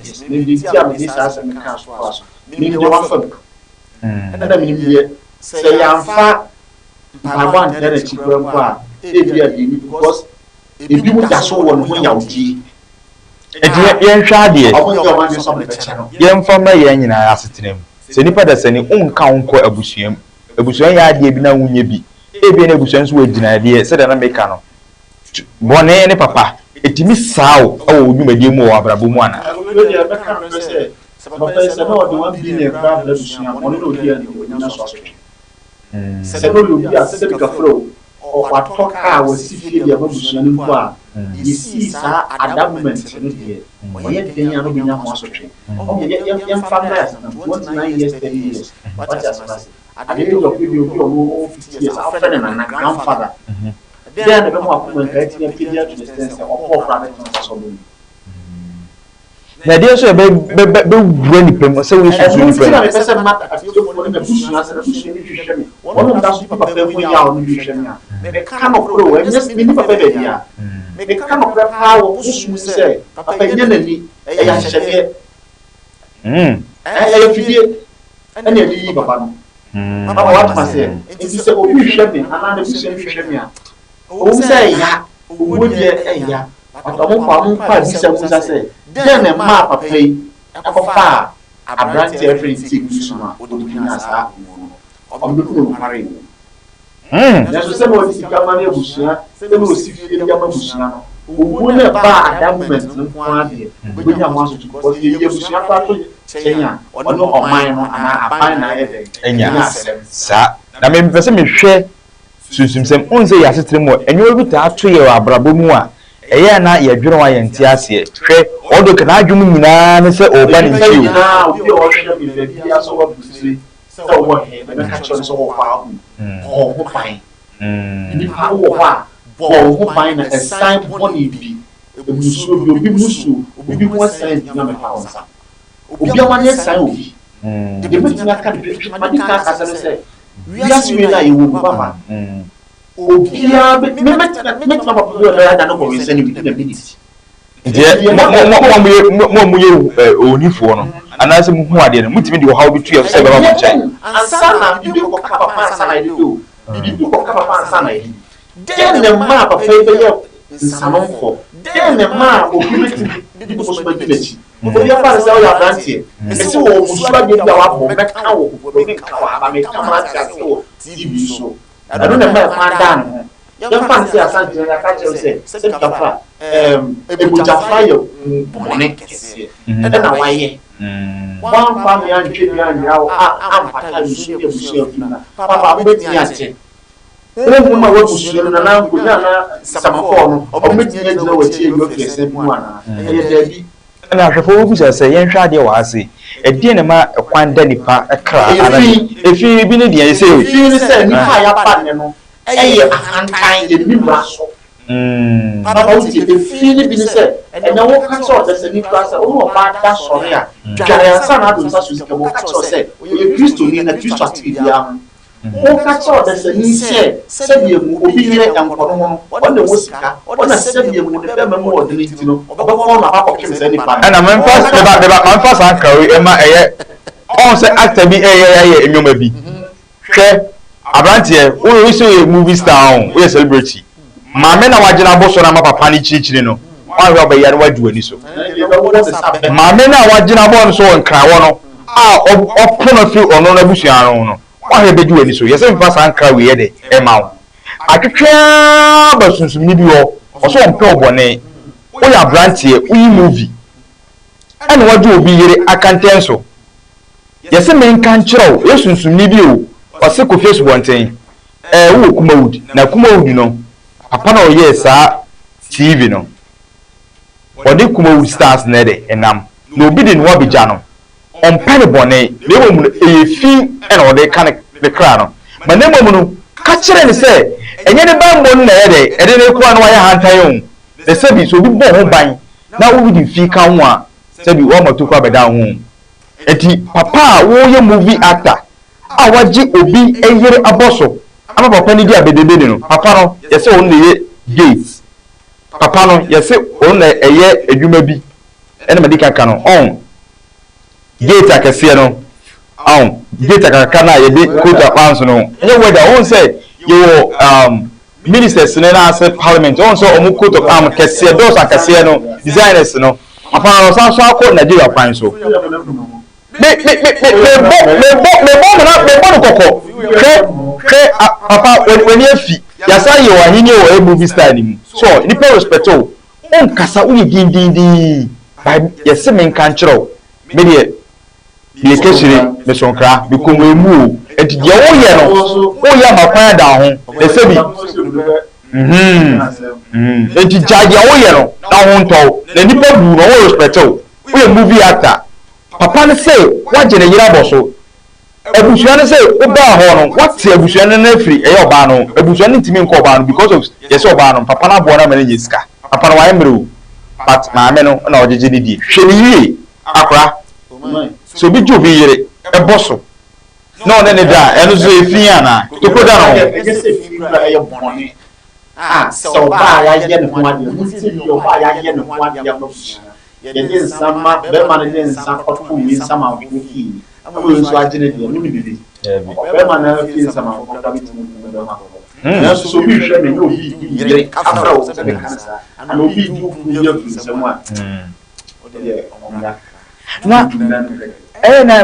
Yes, menim deɛ nti a mede saa asɛm no kaa so toa so. Menim deɛ wafa mu. Ɛna menim deɛ sɛ yɛamfa mpaebɔ antaa n'akyi koraa mpo a, ebia deɛ ni because ebi mu da so wɔ ne ho yawdie. Nti yɛnhwɛ adeɛ. Ɔmo nyɛ ɔmo adwene sɛ ɔmo de bɛkyɛ no. Yɛmfa mma yɛn nyinaa asetena mu. Sɛ nipa dasani, wonka wo nkɔ abusua mu. Abusua yɛ adeɛ bi na wonyɛ bi. Ebia na abusua nso wɔ agyinaeɛ sɛdeɛ na meka no. Bɔne ne papa, ɛtumi saa wo wɔ wo dwumadie mu wɔ abrabɔ mu anaa? Wei deɛ mɛka nokorɛ sɛ, sɛ papa yi sɛ na ɔde 1 billion koraa brɛ abusua a, bɔne na ɔdi a deɛ ɔnya so asotwe. Sɛ na ɔyɛ obi a sɛbi kafra o, watɔ kaa, wasi fie de ama abusua no mpo a, yɛsii saa at that moment no deɛ, ɔyɛ dɛn a na ɔbɛnya ho asotwe. Ɔmo yɛmfa mmra asetena 29 years, 30 years, wate asɛm ase. At the age of maybe obi a ɔno 50 years, afrɛ ne nana, grandfather. Dɛn na ɛbɛma akoma nka atumi apagya to the extent sɛ ɔkɔɔ koraa bɛtena nsa sɛ ɔbɛwu? Na ɛdeɛ nso bɛwura nipa mu sɛ woyɛ susu Ɛno nipa nti na mu. mepɛ sɛ mma atiefoɔ ne m'abusua sɛ m'abusua bi hwehwɛ me, wɔn da so di papa ho yaw no bi hwehwɛ me a, meka nokorɛ o, ɛnyɛ menni papa baabi a, meka nokorɛ paa wɔ bosom mu sɛ papa nyɛ n'ani, ɛyɛ ahyehyɛdeɛ, ɛyɛ fidie ɛna ɛde yi papa no. Papa watoma sɛ, nti sɛ obi hwehwɛ me anaa n'abusua bi hwehwɛ me a, ɔwɔ mu sɛ ɛya, owuo deɛ ɛya, but ɔmo nkɔ abisa musa sɛ, dɛn na ɛmaa papa yi ɛkɔfaa aberanteɛ a ɛfrɛ no tie gu so no a ɔde kunyaa saa owuo no? Ɔmo bɛhu nokware wɔ mu. Nanso sɛ na ɔde sika ma ne abusua, sɛ na ɔsi fie de ama abusua no, owuo no ɛbaa at that moment no nko ara deɛ, ɔbɛnya ho asotwe because yɛyi abusua koraa to nkyɛn a, ɔne ɔman no anaa aban na ayɛ dɛn? Anya Anya asɛm. Saa. Na mepɛ sɛ mehwɛ sunsumsɛm. Wohu sɛ yɛ asetena mu a, nneɛma bi taa to yɛ wɔ abrabɔ mu a, ɛyɛ a na yɛdwene ho a yɛnte aseɛ. Hwɛ, ɔdo ka n'adwene mu nyinaa ne sɛ ɔreba ne Nnipa nkyɛn o. nyinaa, obi a ɔhwɛ me baabiara sɛ ɔwɔ aburukyire, sɛ ɔwɔ he, na mɛka kyerɛ no sɛ ɔwɔ hɔ a, hu, bɔ wo ho ban. Nnipa wowɔ hɔ a, bɔ wo ho ban na ɛsan bɔne bi, mmusuo bi, obi mmusuo, obi ho asiane ntumi amɛfa wo nsa. Obi awadeɛ san obi. Deɛ mɛtumi aka no hwɛ, madi kan aka asɛm no sɛ, wiase wei no a yɛwɔ mu papa, obiara bɛ, me mɛtumi aba papa bi a ɔbɛyɛ ada no kɔwensɛ no within a minute. Nti mo a moyɛ onifoɔ no anaasɛ mohu adeɛ no, motumi de ɔhaw bi to yɛ so sɛ ɛbɛba mo nkyɛn? Ansa na biribi kɔka papa ansa na yɛde o, biribi kɔka papa ansa na yɛde. Dɛn na ɛmaa papa yi bɛyɛ nsanomfoɔ? Dɛn na ɛmaa obi bɛtumi de bosom adi n'akyi? Obi afa no sɛ ɔyɛ aberanteɛ, mese wɔ mmusuo adeɛ bi a wabɔ, mɛka wɔ kokoa, menka wɔ ha, ba meka mmerante ase wɔ TV so. Ɛno na ɛma ɛkwan daa ne ho. Yɛmfa no sɛ Asante no yɛaka kyerɛ wo sɛ sɛbi kafra, ɛɛm, mogyafra yɛ bɔne kɛseɛ. Ɛna wayɛ. Woamfa me antwe dua anwea wo a ampata nsuo ne abusua afiri mu a, papa wobɛtumi agye. Honhom a w'abusua no nana nkonya anaa nsamanfoɔ no, wɔbɛtumi agyina w'akyi ayi wo afiri ɛsɛn bi mu anaa? Ɛyɛ daabi. Ɛna ahwɛfoɔ bɛbisa sɛ, Yɛnhwɛ adeɛ wɔ ha sei, ɛdeɛn na ɛma ɛkwan da nipa kra Ɛyɛ anaa fi. Efi bi ne deɛn? Ɛsɛ o. Efi ne sɛ nnipa a yɛaba nnɛ no yɛ ahantan, yɛnni mmara so. Papa wotie, efi no bi ne sɛ, ɛnnɛ woka kyerɛ ɔdasani koraa sɛ wo ne ɔbaa da sɔre a, dware ansa na ade wo nsa so sika mu, ɔka kyerɛ wo sɛ ɔyɛ Kristoni na Kristo ate biribiara ho. Woka kyerɛ ɔdasani sɛ sɛdeɛ mu obi yere nkɔ no ho no, ɔno na ɛwɔ sika, ɔno na sɛdeɛ mu ne bɛrima mu ɔdene nti no, ɔbɛkɔ no akɔ akɔpem saa nipa no. Ɛna memfa, meba, meba, mamfa saa nka wei ɛma ɛyɛ, ɔhu sɛ actor bi ɛyɛ ayɛ nneɛma bi. Hwɛ, aberanteɛ, wo wo sɛ woyɛ movie star ɔho, woyɛ celebrity. Maame na wagyina abɔ so no ama papa no kyirikyiri no, woanhwɛ a wobɛyare no woagye w'ani so. Maame no a wagyina abɔ no so wɔ Nkran hɔ no a ɔpo no firi ɔno n'abusua no ho no, woanhwɛ a ɛbɛgye w'ani so. Yɛsɛ mfa saa nkra wei yɛ dɛ ɛma wo. Atwetwe ara ba sunsumni bi hɔ, Ɔsɛ ɔmpɛ wo bɔne. Woyɛ abranteɛ, woyi movie ɛna wagye obi yere akantɛn so. Yɛse menka nkyerɛ wo, ɛyɛ sunsumni bi o, ɔse Kofi Asubɔnten, ɛɛ wowɔ Kumawood, na Kumawood no, papa no a ɔyɛɛ saa TV no, ɔde Kumawood stars na ɛde nam, na obi de ne ho abɛgya no, ɔmpɛ no bɔne, na mmom no ɛyɛ fi na ɔde reka ne kra no, ma na mmom no ka kyerɛ no sɛ ɛnyɛ ne banbɔ no na ɛyɛ dɛ ɛde no rekɔ a na wayɛ ahantan o, na sɛbi sɛ obi bɔ ho ban na wode fi ka ho a, sɛbi woama tokuro abɛda wo ho o. Enti papa a woyɛ movie actor a wagye obi yere abɔ so ama papa no di abedebede no, papa no yɛsɛ ɔno na ɛyɛ gate, papa no yɛse ɔno na ɛyɛ adwuma bi ɛna madi kan ka no ɔn gate akɛseɛ no ɔn gate akakaka no a yɛde coat of arms no ɛnyɛ weather ɔn sɛ yɛwɔ um, ministers no na ase parliament ɔn sɛ ɔmo coat of arms kɛseɛ dɔs akɛseɛ no designers no papa no ɔsan so akɔ Nigeria kwan so. Me me me me mebɔ mebɔ mebɔ no na mebɔ no kɔkɔ hwɛ hwɛ a papa w'ani afi yasan yɛ wɔ ahenni wɔ ɛyɛ movie style ne mu so nipa respect o wonkasa woyɛ dindindin by yɛse menka nkyerɛ wo me deɛ meyɛ kahyire mesonkra mekɔ mu emu o nti deɛ woyɛ no woyɛ ama kwan ada ho na sɛbi mhm mhm nti gyae deɛ woyɛ no na ho ntɔ wo na nipa bu na wɔn respect wo woyɛ movie actor Papa no se wagye ne yere abɔ so. Abusua no se wobaa hɔ no wate abusua no no afiri ɛyɛ ɔbaa no ho. Abusua no ntumi nkɔ ɔbaa no because of yɛse ɔbaa no papa no aboa no ama no anya sika. Papa no wayɛ mmerɛ o but maame no na ɔgyegye ne die. Hwɛ no yie akora. Sɛ obi gye obi yere bɔ so na ɔne no da a ɛno nso ɛyɛ fi anaa? Tokuro da ne ho. Ɛnyɛ sɛ fi koraa ɛyɛ bɔne a sɛ ɔbaa a yɛayɛ ne ho adeɛ, montie yie, ɔbaa a yɛayɛ ne ho adeɛ ama abusua no. Yɛde nsa ma bɛrima no de nsa kɔto wei nsamanfoɔ fie ama wei nso agye ne deɛ, wonim biribi? Ɔbarima no ara fie nsamanfoɔ koraa bɛtumi akum bɛrima korɔ. Nanso sɛ obi rehwɛ me na obi redi me yere afrɛ wo sɛ meka no saa, anaa obi redi wo kunu bi afiri nsam a, wo deɛ ɔmmra kakra. Na ɛyɛ na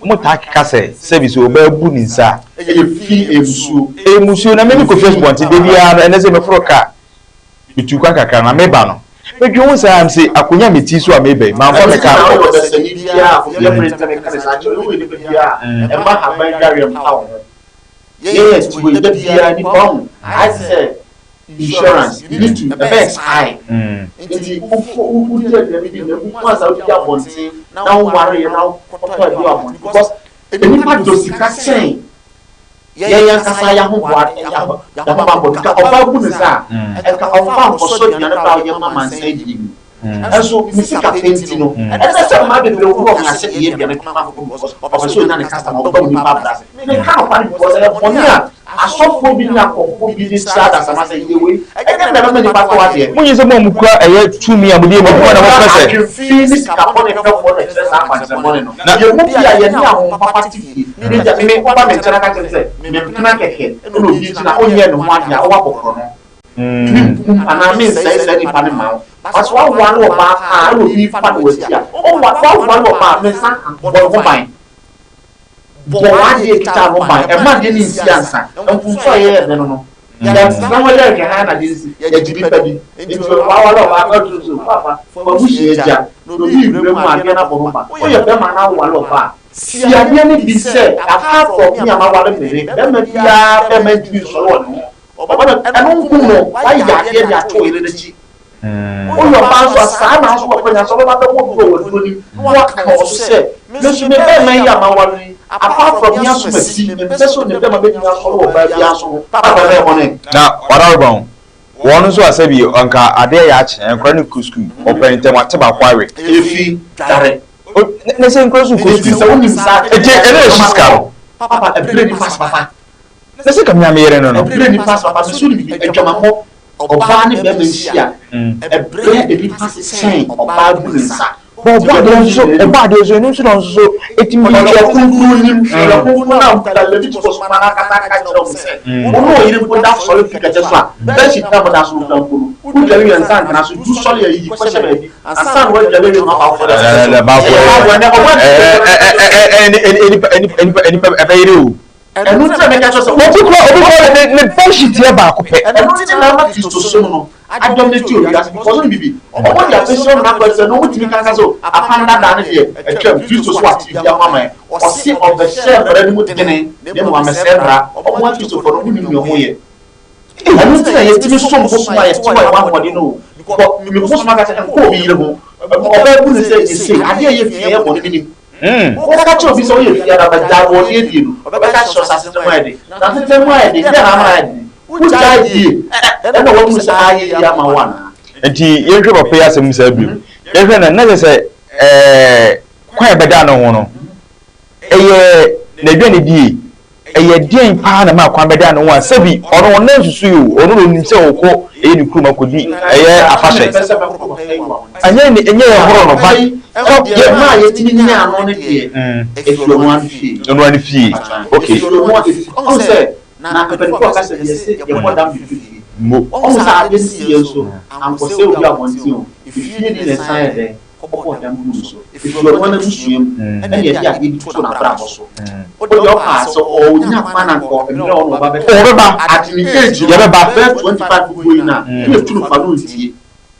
motaa keka sɛ, sɛbi sɛ ɔbaa bu ne nsa a. Ɛyɛ fi, ɛyɛ musuo. Ɛyɛ musuo, na me mekɔ fie asubɔnten da biara no, ɛnnɛ sɛ meforo kaa. Metuu kwan kakra na meba no, medwen ho saa, mise akonya a meti so a meba yi, mamfa me kaa kɔ. Ɔdasani biara a obi afrɛ nti na meka no saa kyerɛ no, woyɛ nipa biara a, mma haban dwareɛ mpa wo ho. Yɛn yɛ te hɔ yi, da biara nipa ho ayɛ te sɛ insurance, you need to, ɛbɛ expire. Nti wokɔ wodi aduane bi na nko ansa wodidi abɔnten na wonwareeɛ na wokɔtɔ aduane wɔ abɔnten because nnipa dɔ sika kyɛn Yɛn yɛn ankasa yɛahoboa yɛahobammɔ no, nka ɔbaa bu ne nsa a, nka ɔmfa nkɔsɔ aduane koraa a ɔyɛ ma amansan die mu. Nso ne sika pɛ nti no, ɛsɛ sɛ mmaa bebree hohoro wɔn ase de yɛ aduane ma afoforo because ɔpɛ sɛ ɔnya ne customer, ɔba onipa abrɛ ase. Meka nokware because ɛyɛ bɔne a asɔfoɔ bi ne akɔmfoɔ bi de kyerɛ adasamma sɛ yɛ wei, ɛnyɛ na ɛbɛma nnipa atɔ adeɛ. Monnye sɛ mo a mokura ɛyɛ tumi a mode yɛ mo adwuma na mopɛ sɛ. Adwemfi ne sika bɔne pɛfoɔ na ɛkyerɛ saa akwankyerɛ bɔne no. Na. Yɛn mu bi a yɛne ahonhom papa te fie. Me deɛ, me woba me nkyɛn na ka kyerɛ me sɛ me mpena kɛkɛ na obi gyina a ɔnyɛɛ ne ho adeɛ a ɔwɔ abɔkorɔ no, menkum anaa mensɛe saa nipa no mma wo. But sɛ woaware ɔbaa paa na obi fa no w'akyi a, woaware ɔbaa a, me nsa nka, bɔ ne ho ban. Bɔ w'adeɛ a ɛkita no ho ban, mma adeɛ no nsi ansa. Mfomsoɔ a yɛyɛ nnɛ no no, Yɛtena hɔ yɛ nhwɛ ha na de nsi yɛgye nipa di nti waware ɔbaa ka turu so papa fa busua gya na obi wura mu adeɛ no abɔ ho ban woyɛ bɛma na woware ɔbaa si adeɛ no bi sɛ apart from me a maware me yere bɛma biara bɛma ntumi nsɔre wɔ ne ho ɔba no ɛno nko no wayɛ adeɛ de ato yere no akyi Woyɛ ɔbaa nso a, saa na wo nso w'akwanya sɛ wobɛba abɛbɔ bi wɔ w'aduro no mu na woaka wɔ so sɛ, Me nso me bɛɛma yi a maware no yi, apart from me asomasi, mempɛ sɛ ɔne bɛɛma bɛtumi asɔre wɔ ɔbaa biara nso ho. Papa bɛyɛ bɔne. Na w'adaworoma ho, wɔn nso a sɛbi anka adeɛ yɛ akye, nkwadaa no kɔ sukuu, ɔpɛ ntɛm ate baako awe. Efi, dware. O, na sɛ nkwadaa nso kɔ Enti sɛ sukuu. wonim saa Enti ɛno na ɛhye sika no. Papa, ɛbrɛ nipa ase papa. Na sɛ nka me ara me yere no no. Ɛbrɛ nipa ase papa, me nso wonim biribi, adwamammɔ. Ɔbaa ne bɛrima nhyia ɛbrɛ nnipa ase kyɛn ɔbaa bu ne nsa. Bɔ ɔbɔ adeɛ nso ɔbɔ adeɛ nso ɛno nso na ɔnso so ɛtumi de. Twerɛ Kronkron nim, Twerɛ Kronkron no a wokura Leviticus nwoma no ankasa aka kyerɛ wo sɛ wo ne ɔyere mpo da sɔre firi kɛtɛ so a, bedsheet no a moda so no kura mpo no, wodware wie a nsa ntena so, du sɔre a yiyi kɔhyɛ baabi ansa na woadware awie na woaba wofɔre asase so. Ɛyɛ Bible ɛnɛ ɔbɔ adeɛ. Nipa nipa nipa nipa ɛbɛyere o. Ɛno nti na meka kyerɛ wo sɛ. Obi kura obi kura ne ne bedsheet yɛ baako pɛ. Ɛno nti na ama Kristosom no. Adominate owiase because ɔne bibi ɔmo de afehyɛ ɔmo n'akɔ sɛ na ɔmo tumi kasa so apam dadaa no deɛ atwam Kristo so ate biribi ho ama yɛn. Ɔse ɔbɛhyɛɛ mmara no mu dene na mmom wamɛsɛe mmara. Ɔmo Akristofo no ɔmo nim nea ɔmo yɛ. Ɛno nti na yɛtumi som bosom a yɛte hɔ a yɛwɔ ahoɔden no o. Because me bosom aka sɛ nkɔ obi yere ho. Ɔbaa bu no sɛ yɛ sei, adeɛ a ɛyɛ fi ɛyɛ bɔne menim. Woka kyerɛ obi sɛ woyɛ fiadaba, gyae bɔne die no, ɔbɛka akyerɛ wo sɛ asetena mu ayɛ den. Na asetena mu ayɛ den, dɛn na ama no ayɛ den? Wogyae die a, ɛnna woahunu sɛ ayɛ yie ama wo anaa? Enti yɛnhwɛ papa yi asɛm saa bio. Yɛhwɛ no, na kyerɛ sɛ ɛɛ kwan a ɛbɛda ne ho no, ɛyɛ n'aduane die. Ɛyɛ deɛn paa na ɛma kwan bɛda ne ho a sɛbi ɔno ɔnna nsusui o, ɔno na ɔnim sɛ ɔkɔ ɛyɛ ne kurom akɔdi ɛyɛ afahyɛ. Ɛnyɛ ne ɛnyɛ yɛ horo no ba. Deɛ maa yɛtumi nyaa ano no deɛ, ɛfiri ɔno ara ne fie. Ɔno ara ne fie. Okay. Ɛfiri ɔno ara fie. Ɔhu sɛ, na mpanimfoɔ aka sɛ deɛ ɛsɛ yɛbɔ dam de to fie. Mo. Ɔhu sɛ adeɛ no siiɛ nso, ankɔsɛe obi abɔnten o, efie ni na ɛsan yɛ dɛn? Kɔbɔɔ dam guu no so. Ɛfiri ɔno ara n'abusua mu na yɛde adeɛ bi too n'abrabɔ so. Wo deɛ ɔpɛ a, sɛ ɔnya kwan a anka mmerɛ a ɔne ɔba bɛka. Ɔbɛba. At ne age no, Yɛbɛba. bɛyɛ 25 going a, na yɛtu no fa no ntie.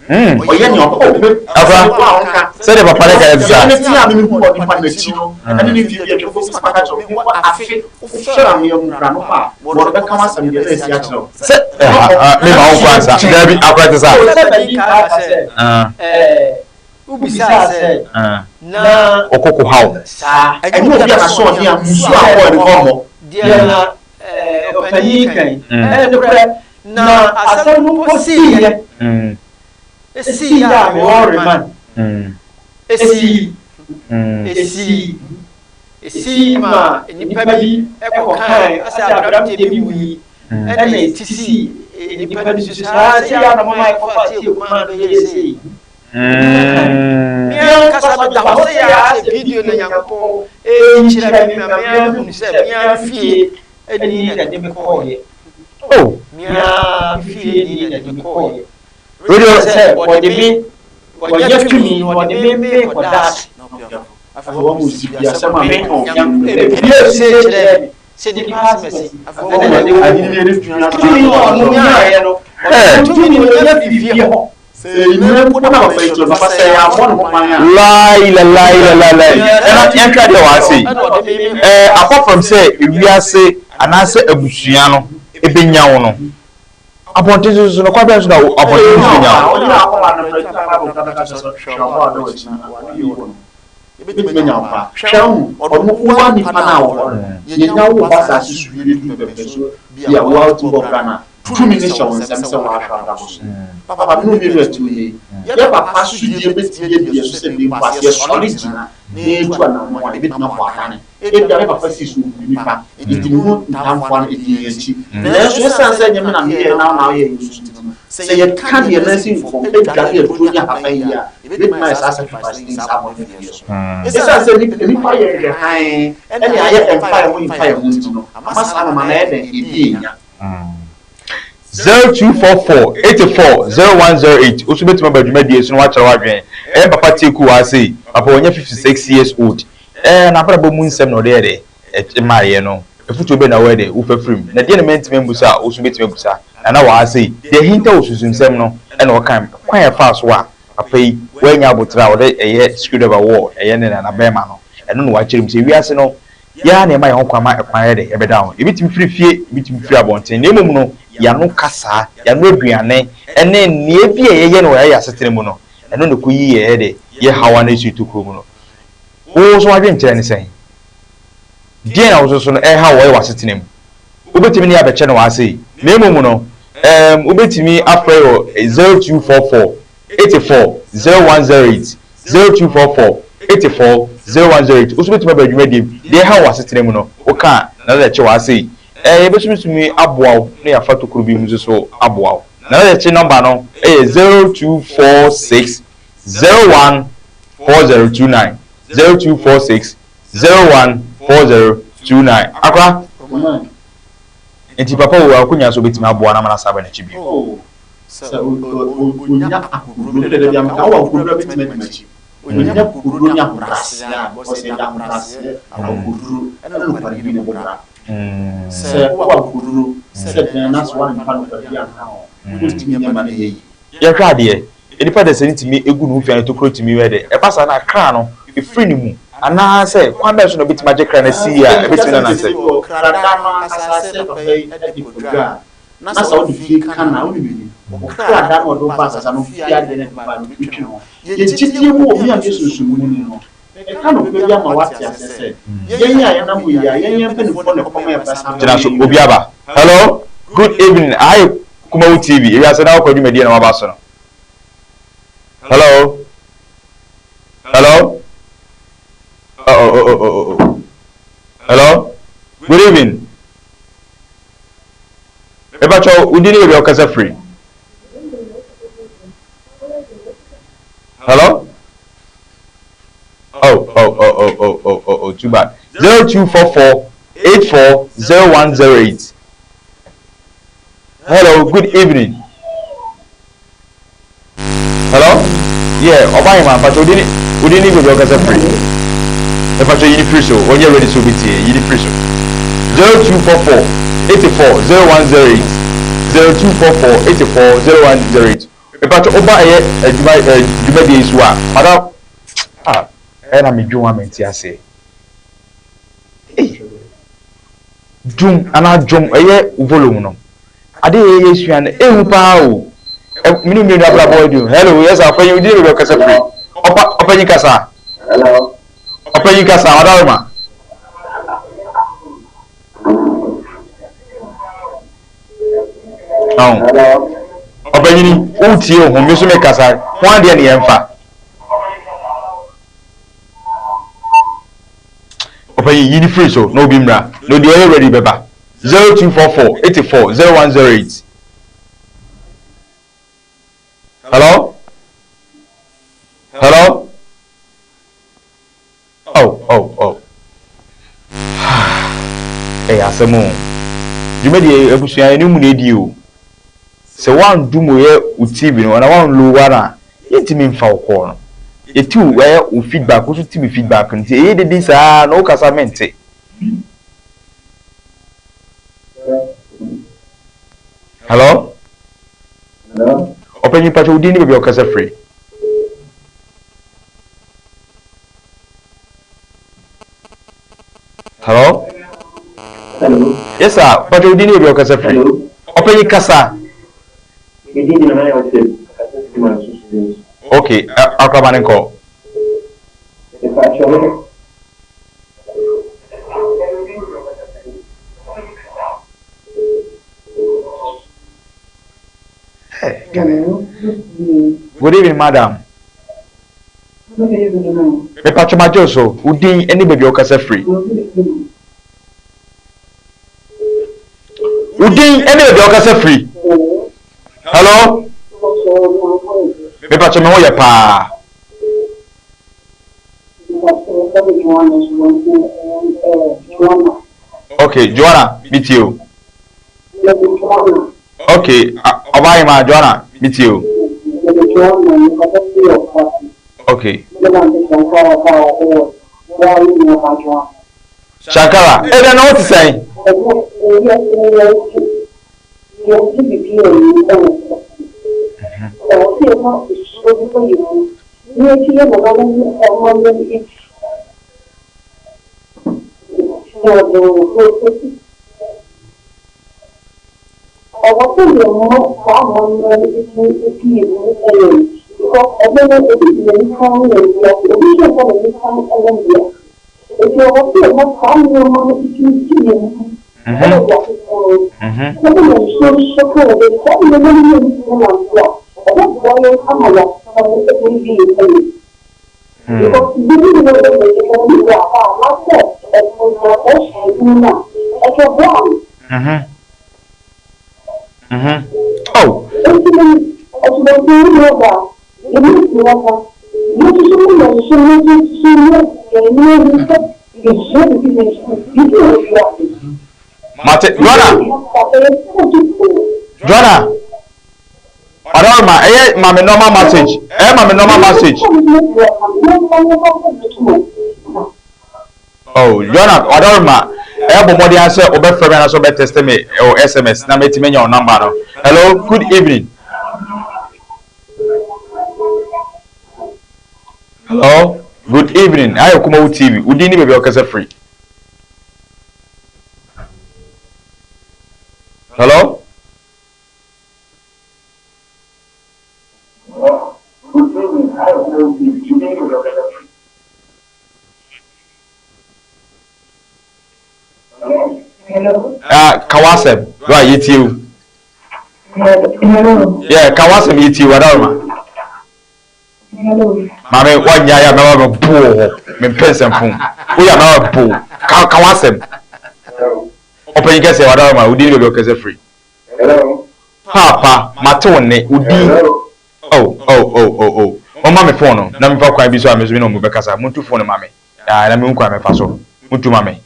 Ɔyɛ nea ɔpɛ. Oh, me, Akora, asɛm a ɔnka. sɛdeɛ papa no ka no te saa. Deɛ ne tea a me mehu wɔ nipa no akyi no, ɛne ne mfeɛ bi atwa mpo, sɛ maka kyerɛ wo, mpo afe, wohwɛ anwea mu koraa no kɔ a, wɔde bɛka w'asɛm deɛ na asi akyerɛ wo. Sɛ, ɛha, ah, me ma wo nkɔ ansa. Daabi, akora te saa. Sɛ bɛdi kan aka sɛ, ɛɛ, wobisaa sɛ, na. Ɔkɔ ko haw. Saa. Ɛnyɛ obi a n'asoɔden a mmusuo a ɔwɔ ne hɔ mmɔ. Deɛ na ɛɛ, ɔpanyin yi kan yi, ɛyɛ nokorɛ, na asɛm no mpo siiɛ, esii a mewɔ remand, esii, esii. Esii ma nnipa bi kɔkae sɛ aberanteɛ bi wui, ɛna ɛti sii nnipa bi so saa sɛ yɛ na mama yɛkɔfa tie kumaa no bɛyɛ sei. Me ankasa meda hɔ sɛ yɛ a sɛ video na Nyankopɔn ɛyi kyerɛ me ma me ara mehunu sɛ me ara fie ni na ɛde me kɔɔyɛ. Oh. Me ara fie ni na ɛde me kɔɔyɛ. Radio. Sɛ wɔde me wɔnya tumi na wɔde me mekɔda ase. Afei wɔn mu si bi asɛm a meka wɔ Ebie se kyerɛɛ me sɛ nipa asɛm asi. Tumi no a ɔno nyaeɛ no, ɔde tumi no nya firi fie hɔ. Sɛ nnɛ mpo na papa yi kyerɛ papa sɛ yɛammɔ ne ho ban a. Lai la lai la la lai. Ɛna yɛnhwɛ adeɛ wɔ ha sei. Ɛɛ apart from sɛ ewiase anaasɛ abusua no ebenya wo no, Abɔnten so nso no, kwan bɛn so na abɔnten so benya wo? Ebetumi anya wo paa. Hwɛ hu, ɔno wo ara nipa no a wɔ hɔ no, yɛnya wo ba asase so wie bɛduru pɛpɛ so bi a wo ara wotumi bɔ bra no a, tumi no hyɛ wo nsam sɛ woahwɛ abrabɔ so. Papa, me ne wo mmienu a ɛte hɔ yi, yɛ papa sodie bɛtumi adi yɛn so sɛ bi mpo a, sɛ yɛsɔre gyina na yɛtu anammɔn a, yɛbɛtumi abɔ adane. Ebia me papa sii so ɔbu nnipa, enti me ho ntamfoa no di yɛn akyi. Nanso esiane sɛ ɛnyɛ me na meyɛe na wo na woyɛe nso nti no, sɛ yɛka deɛ yɛn nan si fam dware aduro ne ahaban yie a, yɛbɛtumi ayɛ saa sacrifice no saa bɔne afiri yɛn so. Esiane sɛ nnipa yɛ nhwɛ hann ne ayɛ ɛmfa yɛn ho mfa yɛn ho nti no, ama saa nnoɔma no ayɛ dɛn? Ɛdi yɛn nya. 0244 84 0108 Wo nso bɛtumi aba dwumadie so na woakyerɛ w'adwene. Ɛyɛ papa Teku wɔ ha sei, papa wanya 56 years old. Ɛɛ n'abrabɔ mu nsɛm na ɔde yɛ dɛ ɛmaeɛ no. Afutuo bɛn na woyɛ dɛ wofa firi mu? Na deɛn na mantumi ammusa a wo nso wobɛtumi abusa? Nana wɔ ha sei, deɛ ahinta wɔ sunsumsɛm no na ɔka, kwan a ɛfaa so a papa yi wannya aboterɛ a ɔde ɛyɛ screwdriver wɔɔ ɛyɛ ne nana bɛrima no, ɛno na wakyerɛ mu sɛ wiase no Yɛn ara na yɛma yɛn ho kwan ma ɛkwan yɛ dɛ, ɛbɛda ho. Ebetumi firi fie, ebetumi firi abɔnten, na mmom no, yɛn ano kasaa, yɛn ano aduane, ne nea bi a yɛyɛ no wɔ yɛn asetena mu no, ɛno na ɛkɔyi yɛn yɛ dɛ, yɛ haw anaa ɛsi tokuro mu no. Wo nso w'adwenkyerɛ ne sɛn? Deɛn na wo nso so no ɛrehaw wɔ w'asetena mu? Wobɛtumi ne yɛn abɛkyɛ no wɔ ha sei, na mmom no, ɛɛm, wobɛtumi afrɛ yɛ wɔ 0244 84 0108, 0244 84 0108. Wo nso wobɛtumi aba dwumadie mu. Deɛ ɛha wo wɔ asetena mu no, woka a, Nana Gyakye wɔ ha sei. Ɛɛ, yɛbɛtumi aboa wo na yɛafa tokuro bi mu nso so aboa wo. Nana Gyakye nɔmba no yɛ 0246 01 4029, 0246 01 4029. Akora, nti papa wɔ akonya sɛ obɛtumi aboa no ama no asan aba n'akyi bio? Sɛ ɔnya akokoduro, me deɛ dabi a meka wowɔ akokoduro a bɛtumi adi m'akyi. Ɔnya akokoduro ne ahobrɛaseɛ a, because yɛde ahobrɛaseɛ, akokoduro ɛne nokwaredi na ɛbɔ bra. Sɛ wowɔ akokoduro sɛ dɛn na sɛ woamfa nokwaredi anka ho, wontumi nyɛ ma no nyɛ yie. Yɛhwɛ adeɛ, nnipa dasani tumi gu ne ho fi a ne tokuro tumi yɛ dɛ. Ɛba saa no a, kra no firi ne mu. Anaasɛ kwan bɛn so na obetumi agye kra no asi yie a ebetumi ne no anante? Kra da no ankasa sɛ papa yi de kɔdwa a, na sɛ wode fie ka no a, wonim ani. Wo kra da no a ɔde wo ba asase ano fie adeɛ no de ba no, tumi twe ho. Yɛn gyidie mu wɔ me a meyɛ sunsumuni no, meka nokorɛ bi ama woate aseɛ sɛ, yɛn a yɛnam hɔ yi a, yɛn yɛn mpanimfoɔ na ɛkɔma yɛba san Gyina bɛyɛ so, yɛn obi aba. Hello, good evening, aha yɛ Kumawu TV, ewiase na wokɔ dwumadie na waba so no. Hello, hello, oh oh oh oh oh oh. Hello, good evening. Mepakyɛw, wo din ne baabi a wokasa firi? Hello? Oh, oh, oh, oh, oh, oh, oh, oh, too bad. 0244 84 0108. Hello, good evening. Hello? Yeah, ɔba yɛ ma mpakyɛ odi ne odi ne baabi a ɔkasa firi. Mpakyɛ yi ne firi so, ɔnyɛ ready sɛ obetie, yi ne firi so. 0244 84 0108 0244 84 0108 Mpakyɛ ɔba ɛyɛ adwuma ɛ dwumadie yi so a, madam ah ɛyɛ na medwen ho a mente aseɛ. Ei! Dwom anaa dwom ɛyɛ volume no. Ade a yɛyɛ sua no ehu paa o. Mene mmienu abrabɔ adi o. Hello, yes ɔpanyin wo din baabi ɔkasa firi. Ɔpa ɔpanyin kasa. Hello. Ɔpanyin kasa ɔdaroma. Hello. Ɔpanyin wotie ho me nso me kasa ho adeɛ ne yɛmfa. Ɔpanyin yi ne firi so na obi mmra na odi ɔyɛ ready bɛba. 0244 84 0108. Hello? Hello? Oh, oh, oh. Ɛyɛ asɛm o. Dwumadie abusua yɛne mu na ɛdi o. Sɛ woandum yɛ wo TV no anaa woanlowa no a, yɛntumi mfa wo kɔɔ no. Yɛte wo ɛyɛ wo feedback, wo nso te me feedback no nti ɛyɛ dede saa na wokasa mente. Hello? Hello? Ɔpanyin pakyɛ wo din ne baabi a wokasa firi. Hello? Hello? Yes sir, pakyɛ wo din ne baabi a wokasa firi. Hello? Ɔpanyin kasa. Me din de Nana Yosef, kasa firi Manso Sudan. Okay, akraba ne nkɔ. Mepakyɛ me. Hey, Good evening, madam. Good evening. Mepakyɛ magye so, wo din ne baabi a wokasa firi. Wo din ne baabi a wokasa firi. Hello? Mepakyɛ me ho yɛ paa. Okay, Joanna, metie o. Okay, ɔbaa yi ma Joanna, metie o. Okay. Shankara, ɛdɛ na wote sɛn? Ɔwɔ sɛ yɛn mma saa amammerɛ no tumi di yɛn mu yɛ yɛn because ɛnnɛ no obi de n'ani kann yɛn wiase, obi nso mfa n'ani kann yɛn dea. Enti ɔwɔ sɛ yɛma saa nneɛma no tumi di yɛn mu wɔ wiase ko no mu. Sɛdeɛ yɛn nsuo nso ka yɛn de, saa nneɛma no yɛn tumi nante a, ɛbɛboa yɛn ama yɛn asetena mu atumi di yɛn yie. Because biribi ni hɔ sɛ yɛde ani bɔ aba anaasɛ ɛsensɛn hyɛn mu a, ɛkɛboa no. Oh. Enti no, asubɔnten no mu aba a, yɛn ani aka. Yɛsusu mu na yɛsusu mu nso susu mu yɛn ani ahu sɛ yɛsua biribi nanso biribi wɔ wiase. Mate, Joanna. Joanna. Ɔdɔroma, ɛyɛ ma me normal message. Ɛyɛ ma me normal message. Oh, Joanna, ɔdɔroma, ɛyɛ bɔ mmɔden ara sɛ wobɛfrɛ me anaasɛ wobɛtɛste me wɔ SMS na mɛtumi anya wo number no. Hello, good evening. Hello, good evening. Ayɛ Kumawu TV. Wo din ne baabi a wokasa firi. Hello? Hello. Ah, ka w'asɛm. Right, yɛtie wo. Hello. Yeah, ka w'asɛm yɛtie wo adaroma. Hello. Maame, wanyɛ ayɛ a mɛba bɛbo wɔ hɔ. Mempɛ nsɛmfo. Woyɛ a mɛba bɛbo wo. Ka ka w'asɛm. Ɔpanyin kɛseɛ wadaroma, wo din ne baabi a wokasa firi. Hello. Paapa, mate wo nne, wo din. Oh, oh, oh, oh, oh. Momma me phone no na memfa kwan bi so a me nso me ne wɔn bɛkasa. Montu phone no ma me. Ah, na mehu kwan a mɛfa so. Montu ma me.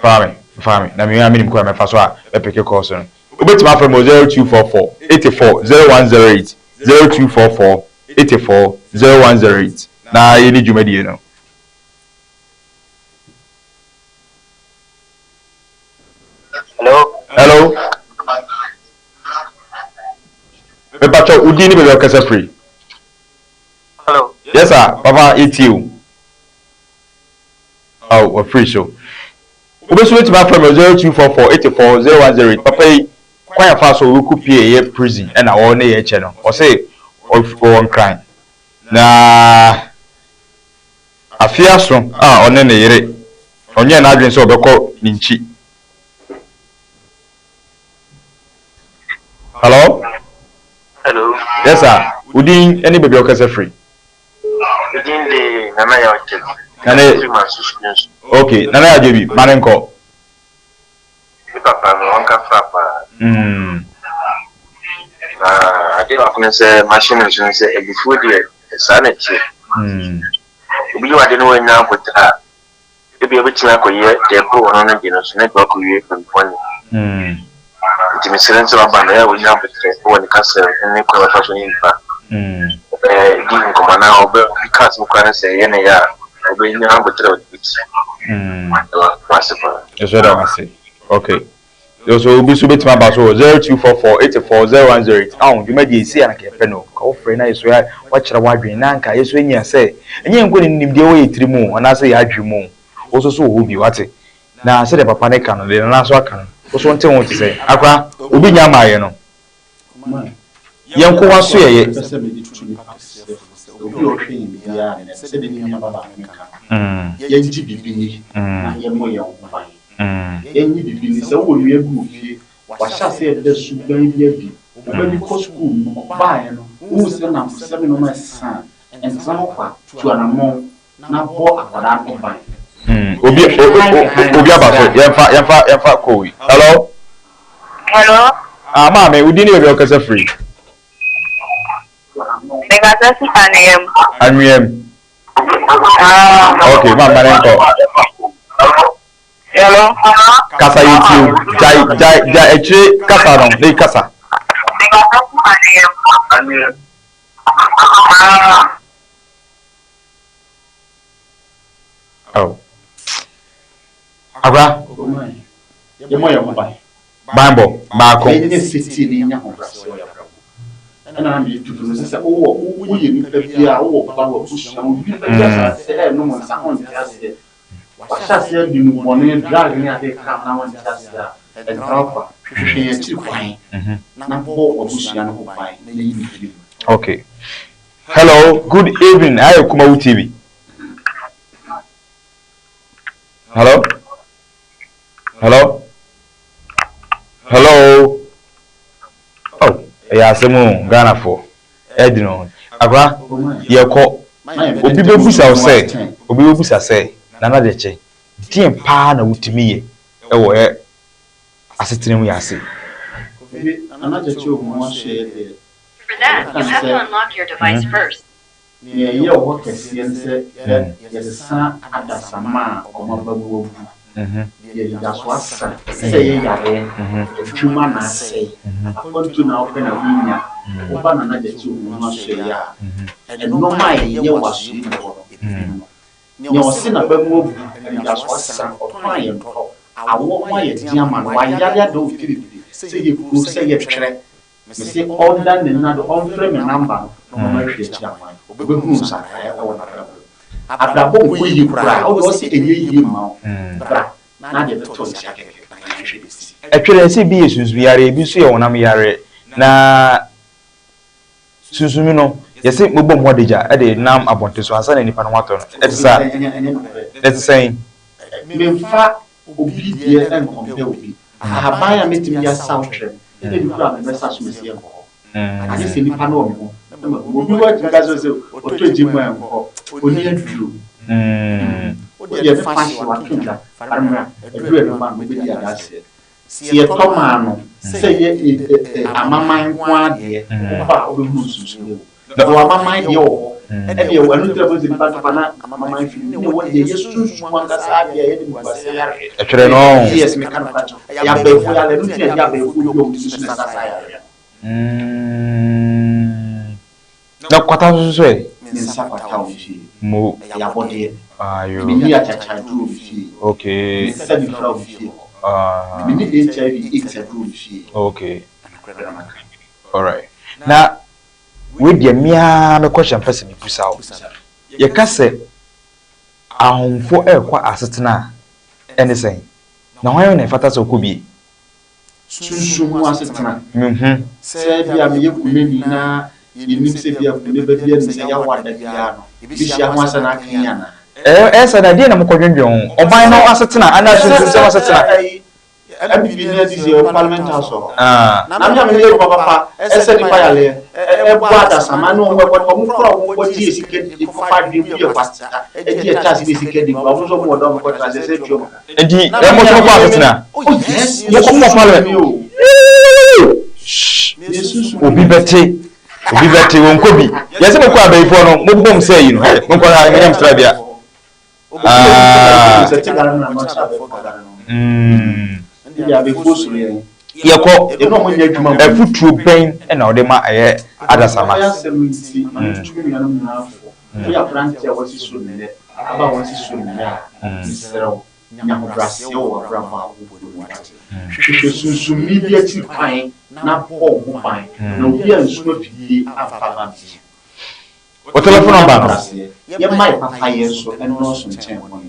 Fa me, fa me. Na me ara menim kwan a mɛfa so a mɛpeke calls no. Wobɛtumi afrɛ me wɔ 0244 84 0108, 0244 84 0108 na yɛnni dwumadie no. Hello. Hello. Mepakyɛw, wo din ne baabi a wokasa firi? Hello. Yes sir, papa yɛtie wo. Oh, wafiri so. Wobɛso bɛtumi afrɛ me 0244 84 0108. Papa yi, kwan a fa so ɔrekɔ pie ɛyɛ prison ɛna ɔne yɛ kyɛ no. Ɔse ɔwɔ Nkran. Na afe aso a ɔne ne yere, ɔnyɛɛ n'adwene sɛ ɔbɛkɔ ne nkyi. Hello? Hello. Yes sir. Wo din ne baabi a wokasa firi? Me din de Nana Yaw Gyebi. Nana Firi Manso Susu. Okay, Nana Yaw Gyebi, ma ne nkɔ. Me papa me wɔn kafra paa. Na adeɛ baako ne sɛ mahyɛ no nso ne sɛ abufuo deɛ saa na ɛteɛ. Obi yɛ wade no wanya aboterɛ a Ebia obetumi akɔyɛ deɛ ɛboro ɔno no deɛ no so na ebia wakɔwie baabi bɔne. Nti mesrɛ no sɛ waba no, ɛyɛ a ɔnya aboterɛ wɔ ne kasa mu ne kwan a ɔbɛfa so ne nnipa di nkɔmmɔ anaa ɔbɛ obi ka asɛm koraa no sɛ ɛyɛ ne ya a, ɔbɛnya aboterɛ a ɔde bɛti. Meda wo ase paa. Yɛsɔ da wo ase. Okay. So obi nso bɛtumi aba so wɔ 0244 84 0108. Aho, dwumadie yi sei a na nka yɛpɛ no. Ka wofrɛ na yɛso yɛ wakyerɛ w'adwene na anka yɛso anya sɛ ɛnyɛ yɛn nko na nimdeɛ wɔ yɛ tiri mu o anaasɛ yɛ adwene mu o. Wo nso so wɔ hɔ bi, wate? Na sɛdeɛ papa no ka no, deɛ Nana nso aka no, wo nso wonte ho te sɛn? Akora, obi nnya mmaeɛ no. Yɛn nko w'asoɛeɛ. Mepɛ sɛ mede tu nnipa kɛseɛ fo sɛ obi a ɔhwɛ yɛn biara nnɛ no, sɛdeɛ ne nua babaa no ka no, yɛngye biribi nni na yɛmmɔ yɛn ho ban. Yɛnnye biribi nni. Sɛ wowɔ nua bi wɔ fie, wahyɛ aseɛ reda suban bi adi, wo ba bi kɔ sukuu mu, ɔbaeɛ no, wohu sɛ nnamfosɛm ne nneɛma resesa a, ntena hɔ kwa, tu anammɔn na bɔ akwadaa no ho ban. Obi obi aba so yɛnfa yɛnfa yɛnfa call yi. Hello. Hello. Ah maame, wo din ne baabi a wokasa firi? Mekasa fi Anweam. Anweam. Ah. Okay, maame ma ne nkɔ. Hello. Kasa yɛ tie o. Gyae gyae gyae akyire kasa no ne kasa. Mekasa fi Anweam. Anweam. Ah. Oh. Akora. Yɛmmɔ yɛn ho ban. Banbɔ baako. Yɛnyɛ setie na yɛnya ahobrɛaseɛ wɔ yɛn abrabɔ mu. Ɛna na meyɛ tutu no sɛ sɛ wowɔ woyɛ nipa bi a wowɔ ba wɔ abusua mu nipa bi ahyɛ aseɛ ɛrenom nsa ɔnte aseɛ wahyɛ aseɛ adi nnubɔne drug ne ade ka na ɔnte aseɛ a ɛntra wo kwa hwehwɛ yɛn akyiri kwan na bɔ w'abusua no ho ban na yi no firi mu. Okay. Hello, good evening. Ayɛ Kumawu TV. Hello? Hello? Hello? Oh, ɛyɛ asɛm o, Ghanafoɔ. Ɛdi no. Akora, yɛkɔ. Obi bɛbusa wo sɛ, obi bɛbusa sɛ, Nana Gyekye, deɛn paa na wotumi yɛ ɛwɔ ɛ asetena mu yɛ ase? Kofi, Nana Gyekye Ogumu Asoɛeɛ deɛ, yɛka no sɛ, Nea ɛyɛ wɔ hɔ kɛseɛ ne sɛ yɛsesa adasamma a wɔn aba mu abu, deɛ anidasoɔ asa, sɛ ɛyɛ yareɛ, adwuma na asɛe, akwantuo na wopɛ na wonnya, woba Nana Gyakye Ohuhu Asoɛeɛ a, nnoɔma a ɛyɛ wɔ asoɛeɛ mu hɔ no, ebi ne no. Nea ɔse n'aba mu abu, anidasoɔ asa, ɔtɔn a yɛntɔ, awoɔ ho ayɛ den ama no, wayare ada ofie bebree, sɛ ɛyɛ kuro, sɛ ɛyɛ twerɛ, Mese ɔnda ne nna do ɔmfrɛ me number no na ɔma hwɛ akyiri akwan. Ɔbɛhunu nsakraeɛ wɔ n'abrabɔ mu. Abrabɔ nkɔ yie koraa, wo deɛ ɔse ɛnyɛ yie mma wo, bra na adeɛ bɛtɔ nsia kɛkɛ na yɛnhwɛ deɛ ɛbɛsi. Ɛtwerɛ sɛ ebi yɛ sunsum yareɛ, ebi nso yɛ honam yareɛ. Na sunsum no, yɛse mobɔ mu adagya de nam abɔnten so ansa na nipa no ho atɔ no. Ɛte saa? Ɛnyɛ nokorɛ. Ɛte sɛn? Memfa obi deɛ nkɔmpɛ obi. Ahaban a mɛtumi de asaw twerɛ no, ɛna bi koraa a mebɛsa so masi ɛnkɔ hɔ. Agye sɛ nipa no wɔ me ho na mahu. Obi hɔ atumi ka kyerɛ sɛ ɔtɔ gya mu a ɛnkɔ, ɔnni aduro. Wo deɛ fa hye w'ato dwa, fa no mmra, aduro a ɛbɛma no wobɛdi adanseɛ. Sɛ yɛtɔ maa no sɛ ɛyɛ amaman nko ara deɛ, wokɔ a wobɛhunu nsonsonoeɛ wɔ mu. Yɛwɔ amaman deɛ wɔ hɔ, ɛne ɛwɔ, ɛno nti na wobɛhu sɛ nnipa to fa na amaman firi mu, ne ɛwɔ deɛ ɛyɛ sunsum ankasa adeɛ a ɛyɛ animguaseɛ yareɛ. Ɛtwerɛ no. Yes, meka nokorɛ akyerɛ wo, ɛyɛ abayifoɔ yareɛ, ɛno nti na yɛde abayifoɔ bi a wɔn ti so na ɛsa saa yareɛ no. Na kwata nso so ɛ? Me nsa kwata wɔ me fie. Mo. Ɛyɛ abɔdeɛ. Ayo. Menni akyakya-aduro wɔ me fie. Okay. Me nsa nifira wɔ me fie hɔ. Ah. Menni HIV AIDS aduro wɔ me fie. Okay. Nokorɛ na maka. Alright. Na wei deɛ me ara me question mpɛ sɛ mebusa wo. Yɛka sɛ ahomfoɔ rekɔ asetena a, ɛne sɛn? Na hwan na ɛfata sɛ ɔkɔ bie? Sunsum mu asetena. Mehu. Sɛ ebia meyɛ kunani na yennim sɛ ebia kune ba biara nim sɛ yaw ada biara no, yebehyia ho asɛm aka yi anaa? Ɛyɛ saa na deɛn na mokɔdwendwen ho? Ɔban no asetena anaa sunsumsɛm asetena? NPP ne NDC yɛwɔ parliament house wɔ hɔ. Na me a meyɛ adwuma papa ɛsɛ nipa yareɛ, ɛboa adasamma ne wɔn ɛbɔ wɔn kora wɔn kɔ gye sika di kɔfa adwene bu yɛ kwasea ɛgye yɛ tax ne sika di nkura wɔn nso wɔn wɔ dɔm kɔ tra sɛ sɛ tuo ka. Nti ɛ mo nso mokɔ asetena? Mokɔ mokɔ parliament? Obi bɛte obi bɛte wɔn kɔ bi yɛsɛ mokɔ abayifoɔ no mobobɔ mu sɛ yi no hɛ monkɔ ha monyam sra bia. Ah. Mm. Yɛkɔ afutuo bɛn na ɔde ma ɛyɛ adasama. Hwehwɛ sunsumni bi akyiri kwan na bɔ wo ho ban na obi ansum afidie amfa amma mmɛgye wo. Wo telephone number no. Yɛmma yɛ papayɛ nso nnɔɔso nkyɛn bɔne.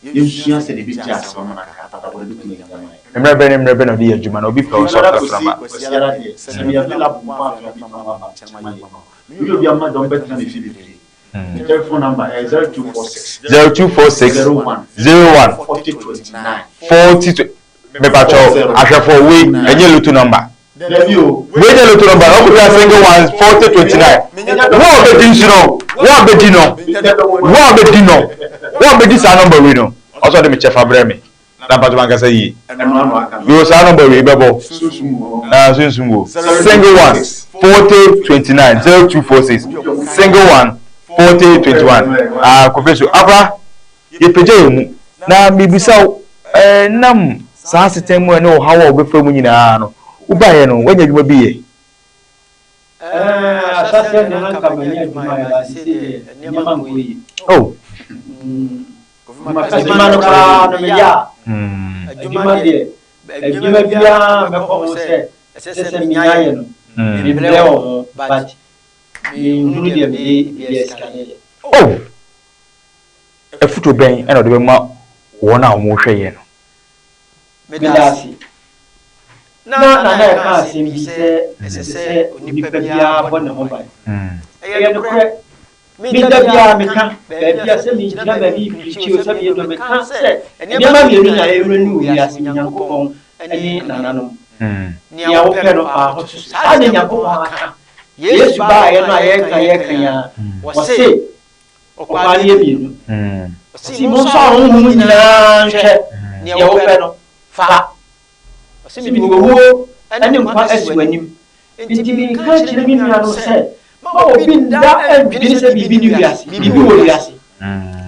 Yɛnsua sɛdeɛ yɛbɛgye asɛm ama no aka abrabɔ no bɛtumi ayɛ ama yɛn. Mmerɛ bɛn ne mmerɛ bɛn na ɔde yɛ adwuma na obi pɛ wo nso Biara ɔfrɛfrɛ kɔsi ma. Kwasiada deɛ, sɛ meyɛ available mpo a afei a mɛtumi ama aba nkyɛn mayɛ adwuma. Meyɛ obi a mma dɔm bɛtena me fie bebree. Me telephone number ɛyɛ 0246. 0246 01 01 40 29. 40 Mepakyɛw ahwɛfoɔ wei ɛnyɛ lotto number. Dabi o. Wei nyɛ lotto number na ɔkɔtwa single one 40 29. Wo a ɔbɛdi nso no wo a ɔbɛdi no wo a ɔbɛdi no wo a ɔbɛdi saa number wei no ɔsɛ ɔde me kyɛfa brɛ me na mpakyɛw mankasa yie. Yoo saa number wei bɛbɔ ah sunsum wo single one 40 29 0246 single one 40 21 ah kofi so akora. Yɛpagya yɛn mu. Na mebisa wo, ɛnam saa asetena mu ne ɔhaw a wobɛfa mu nyinaa no, wobaeɛ no, woanya adwuma bi yɛ? Ɛɛ, ahyɛaseɛ deɛ na anka manya adwuma yɛ, but seesei deɛ nneɛma nkɔ yie. Oh. Adwuma no koraa no meyɛ a, adwuma deɛ, adwuma biara mɛkɔ ho sɛ ɛsɛ sɛ menya yɛ no, membrɛ wɔ ho, but menhunu deɛ mede bia sika no yɛ. Oh. Afotuo bɛn na wode bɛma wɔn a wɔrehwɛ yɛn no? Meda ase. Na Nana reka asɛm bi sɛ ɛsɛ sɛ onipa biara bɔ ne ho ban. Ɛyɛ nokorɛ. Me da biara meka, baabi a sɛ megyina baabi repreakyi o, sɛ meyɛ dɔ, meka sɛ nneɛma mmienu na ɛrenu wɔ wiase, Onyankopɔn ne nananom. Nea wopɛ no, fa ho to so. Saa na Nyankopɔn aka. Yesu baeɛ no a yɛreka yɛreka yi ara, ɔse Ɔkwaa no yɛ mmienu. Ɔse monsɔ ahonhom nyinaa nhwɛ, deɛ wopɛ no, fa. Ɔse mede owuo ne nkwa asi w'anim. Enti meka kyerɛ me nuanom sɛ, mma obi nda nnwene sɛ biribi nni wiase. Biribi wɔ wiase.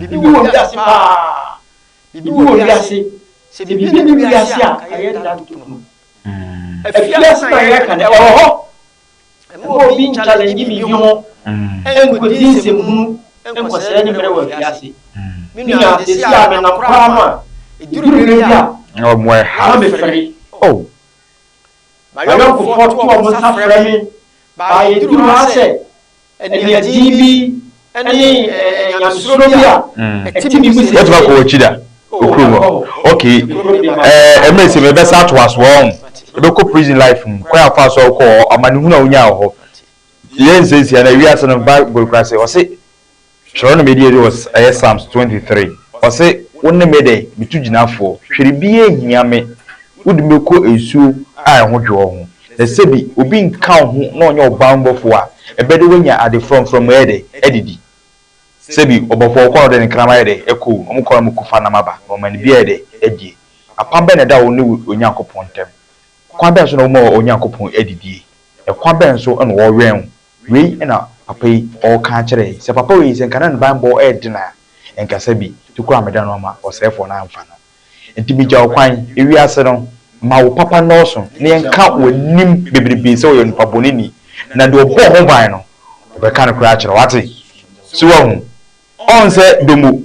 Biribi wɔ wiase paa. Biribi wɔ wiase. Sɛ biribi nni wiase a, anka yɛnda ntokuro. Afiase na yɛreka no, ɛwɔ hɔ. Mma obi nkyalɛngye biribi ho nkɔdi nsɛmhunu nkɔsɛe ne mmerɛ wɔ afiase. Me nua, seesei a menam koraa no a, ɛduru mmerɛ bi a, na mefɛre. M'ayɔnkofoɔ to wɔn nsa frɛ me, baa yɛduru ha sɛ. Aniɛden bi ne nyamesuro bi a ɛte me mu sɛ. Wotumi akɔ w'akyi da? Okurom hɔ. Okay. Ɛɛ mmerɛ sɛ mebɛsa atoa so wɔn. Ebɛkɔ prison life mu. Kwan afa so a wokɔ hɔ, amanehunu a wonyaa wɔ hɔ. Yɛn nsɛnsia na wiase no Bible kora sɛ ɔse twerɛ no medi wɔ ɛyɛ Psalms 23. Ɔse wo ne me dɛ metu gyinafoɔ. Hwere bi nhia me. Wode me kɔ nsuo a ɛho dwoɔ ho. Na sɛbi obi nka wo ho na ɔnyɛ ɔbanbɔfoɔ a, ɛbɛde woanya ade frɔmfrɔm ɛyɛ dɛ adidi. Sɛbi ɔbɔfoɔ ɔkɔ na ɔde ne nkraman ayɛ dɛ ɛkɔ o, ɔmo kɔ na ɔmo kɔfa nam aba na ɔma no bi ayɛ dɛ adie. Apam bɛn na ɛda wo ne Onyankopɔn ntam? Kwan bɛn so na woma Onyankopɔn adidie? Ɛkwan bɛn so na ɔwɛn wo? Wei na papa yi ɔɔka akyerɛ yɛn. Sɛ papa wei sɛ nka na ne banbɔ ɛɛden a, nka sɛbi tokuro a meda no ama ɔsɛefoɔ no amfa no. Enti migya wo kwan, ewiase no, ma wo papa nnɔɔso, na yɛnka w'anim bebrebe sɛ woyɛ onipa bɔneni, na deɛ ɔbɔɔ ho ban no, ɔbɛka nokorɛ akyerɛ wo. Wate? So woahu? Ɔn sɛ domo,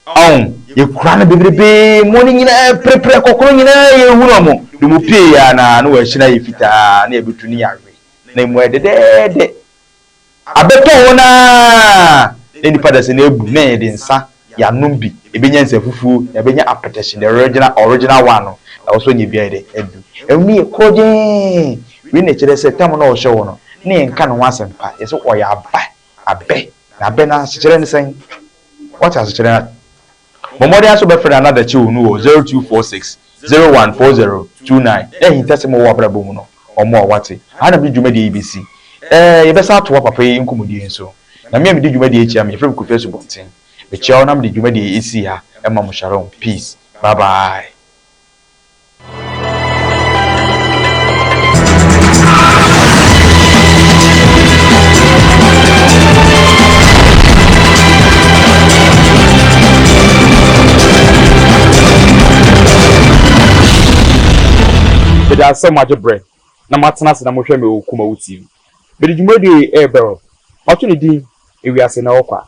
ɔn, yɛkura no bebrebe, mmoa no nyinaa pirepire, kɔkɔrɔ nyinaa yɛhunu wɔn, domo pue ara na na wɔahyini ayɛ fitaa, na yɛbɛtu ne yɛawe, na emu ayɛ dɛdɛɛdɛ. Abɛtɔ hɔ no ara na nnipa da sɛ na abu na yɛde nsa yɛanom bi, yɛbɛnya nsa fufuo, na yɛbɛnya apɛtɛhye, the original, original one no, na wo nso nya bi ayɛ dɛ adu. Ɛno yɛ korɔgyee. Wei na ɛkyerɛ sɛ tam no a ɔhyɛ hɔ no, na yɛnka ne ho asɛm pa. Yɛsɛ ɔyɛ aba, abɛ. Na abɛ no asekyerɛ ne sɛn? Woate asekyerɛ no? Bɔ mmɔden ara sɛ wobɛfrɛ Nana Adakye Onu wɔ 0246 0140 29 na ahintasɛm a ɛwɔ w'abrabɔ mu no, ɔmmoa wo. Woate? Aha na mede dwumadie yi bɛsi. Ɛɛ, yɛbɛsan atoa papa yi nkɔmmɔdie yi so. Na me a medi dwumadie yi kyia me, yɛfrɛ me Kofi Asubɔnten. Mekyia wo na mede dwumadie yi asi ha ma mo. Shalom. Peace. Bye bye. Meda ase sɛ moagye berɛ na moatena ase na mohwɛ me wɔ Kumawu TV. Mede dwumadie yi rebrɛ wo. Mato ne din Ewiase Na Ɛwɔ Kwa.